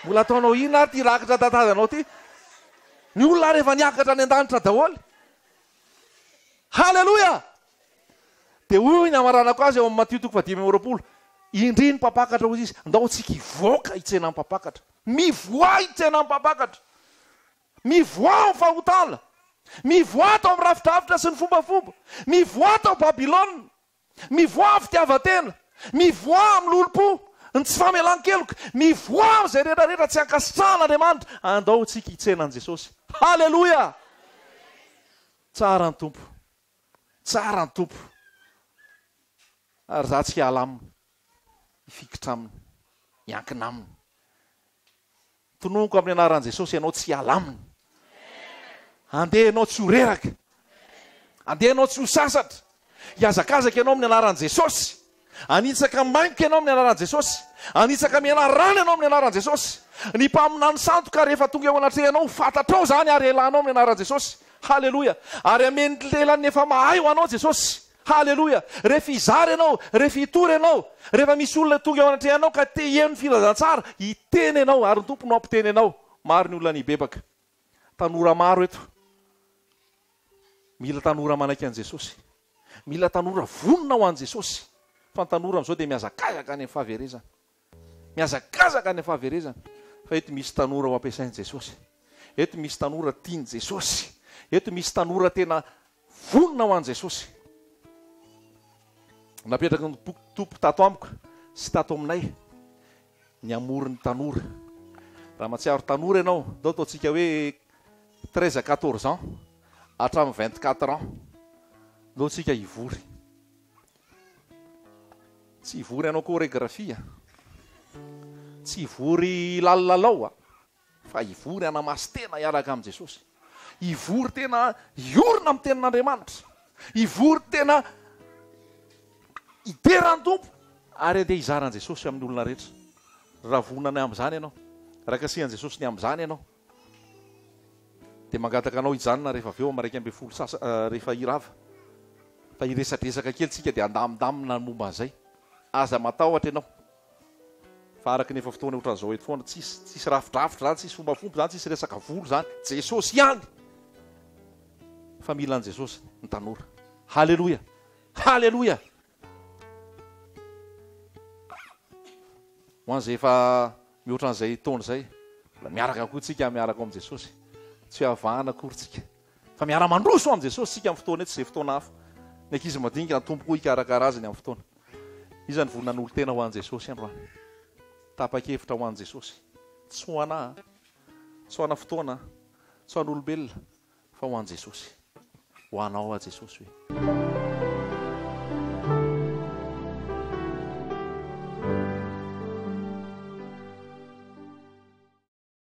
A: Mbola ataonao inona ary ity rakitra tatavanao ity? Ny olona ary efa niakatra any an-danitra daholo. Haleloia! Dia hoy ny hamaranako azy ao amin'ny Matio toko fahadimy amby roapolo, Indry ny mpampakatra hoy izy, ndao tsika hivoaka hitsena ny mpampakatra. Mivoaha hitsena ny mpampakatra. Mivoaha amin'ny fahotana. Mivoaha tao amin'ny rafidrafitra sy ny fombafomba. Mivoaha tao Babylona. Mivoaha amin'ny fitiavan-tena. Mivoaha amin'ny lolompo, ny tsy famelan-keloka. Mivoaha amin'izay rehetra rehetra tsy ankasitrahan'Andriamanitra. Andao isika hitsena an'i Jesosy. Haleloia! Tsara ny Tompo. Tsara ny Tompo. Ary izaho tsy hiala aminy. Hifikitra aminy. Hiankina aminy. Tononiko amin'ny anaran'i Jesosy ianao tsy hiala aminy. Andeha ianao tsy ho reraka. Andeha ianao tsy ho sasatra. Hihazakazaka ianao amin'ny anaran'i Jesosy. Hanitsaka maingoka ianao amin'ny anaran'i Jesosy. Hanitsaka menarana ianao amin'ny anaran'i Jesosy. Ny mpaminany sandoka rehefa tonga eo anatrehanao, ho fantatrao izany ary elanao amin'ny anaran'i Jesosy. Haleloia! Ary hameno ny lelan'ny efa mahay ho anao Jesosy. Haleloia! Rehefa hizara ianao, rehefa hitory ianao, rehefa misy olona tonga eo anatrehanao ka te hiheno ny filazantsara, hiteny ianao ary ny Tompo no hampiteny anao. Maro ny olona nibebaka. Tanora maro eto. Mila tanora manaiky an'i Jesosy. Mila tanora vonona ho an'i Jesosy. Fa ny tanora amin'izao dia mihazakazaka any amin'ny fahaverezana. Mihazakazaka any amin'ny fahaverezana. Fa eto misy tanora ho ampiasain'i Jesosy. Eto misy tanora tian'i Jesosy. Eto misy tanora tena vonona ho an'i Jesosy. Napetraky ny Tompo tato amiko sy tato aminay ny hamory ny tanora. Raha mahatsiaro tanora ianao, ndao ataontsika hoe treize à quatorze ans hatramin'ny vingt quatre ans, ndao tsika hivory. Tsy hivory hanao chorégraphie a! Tsy hivory hilalilalao a! Fa hivory hanamasy-tena hiaraka amin'i Jesosy. Hivory tena hiorina amin'ny tenin'Andriamanitra. Hivory tena hidera ny Tompo ary handeha hizara an'i Jesosy amin'ny olona rehetra. Raha vonona ny amin'izany ianao, raha kasihan'i Jesosy ny amin'izany ianao, dia mangataka anao hijanona rehefa avy eo amin'ny 11 sasa rehefa hirava. Fa hiresadresaka kely tsika dia handamindamina ny momba an'izay. Aza matahotra ianao. Fa araka ny efa fotoana ohatran'izao eto foana, tsisy tsisy rafidrafitra zany, tsisy fombafomba zany, tsisy resaka volo zany. Jesosy ihany! Fa mila an'i Jesosy ny tanora. Haleloia! Haleloia! Ho an'izay efa mihoatra an'izay taona izay, mbola miaraka koa tsika miaraka ao amin'i Jesosy. Tsy hoe avahana akory tsika. Fa miara-mandroso amin'i Jesosy tsika amin'ny fotoana eto sy izay fotoana hafa. Ny ankizy madinika, ny Tompo koa hikarakara azy ny amin'ny fotoana. Iza no vonona hanolo-tena ho an'i Jesosy androany? Tapa-kevitra ho an'i Jesosy. Tsy ho anà, tsy ho ana fotoana, tsy ho an'olombelona, fa ho an'i Jesosy. Ho anao aho Jesosy hoe.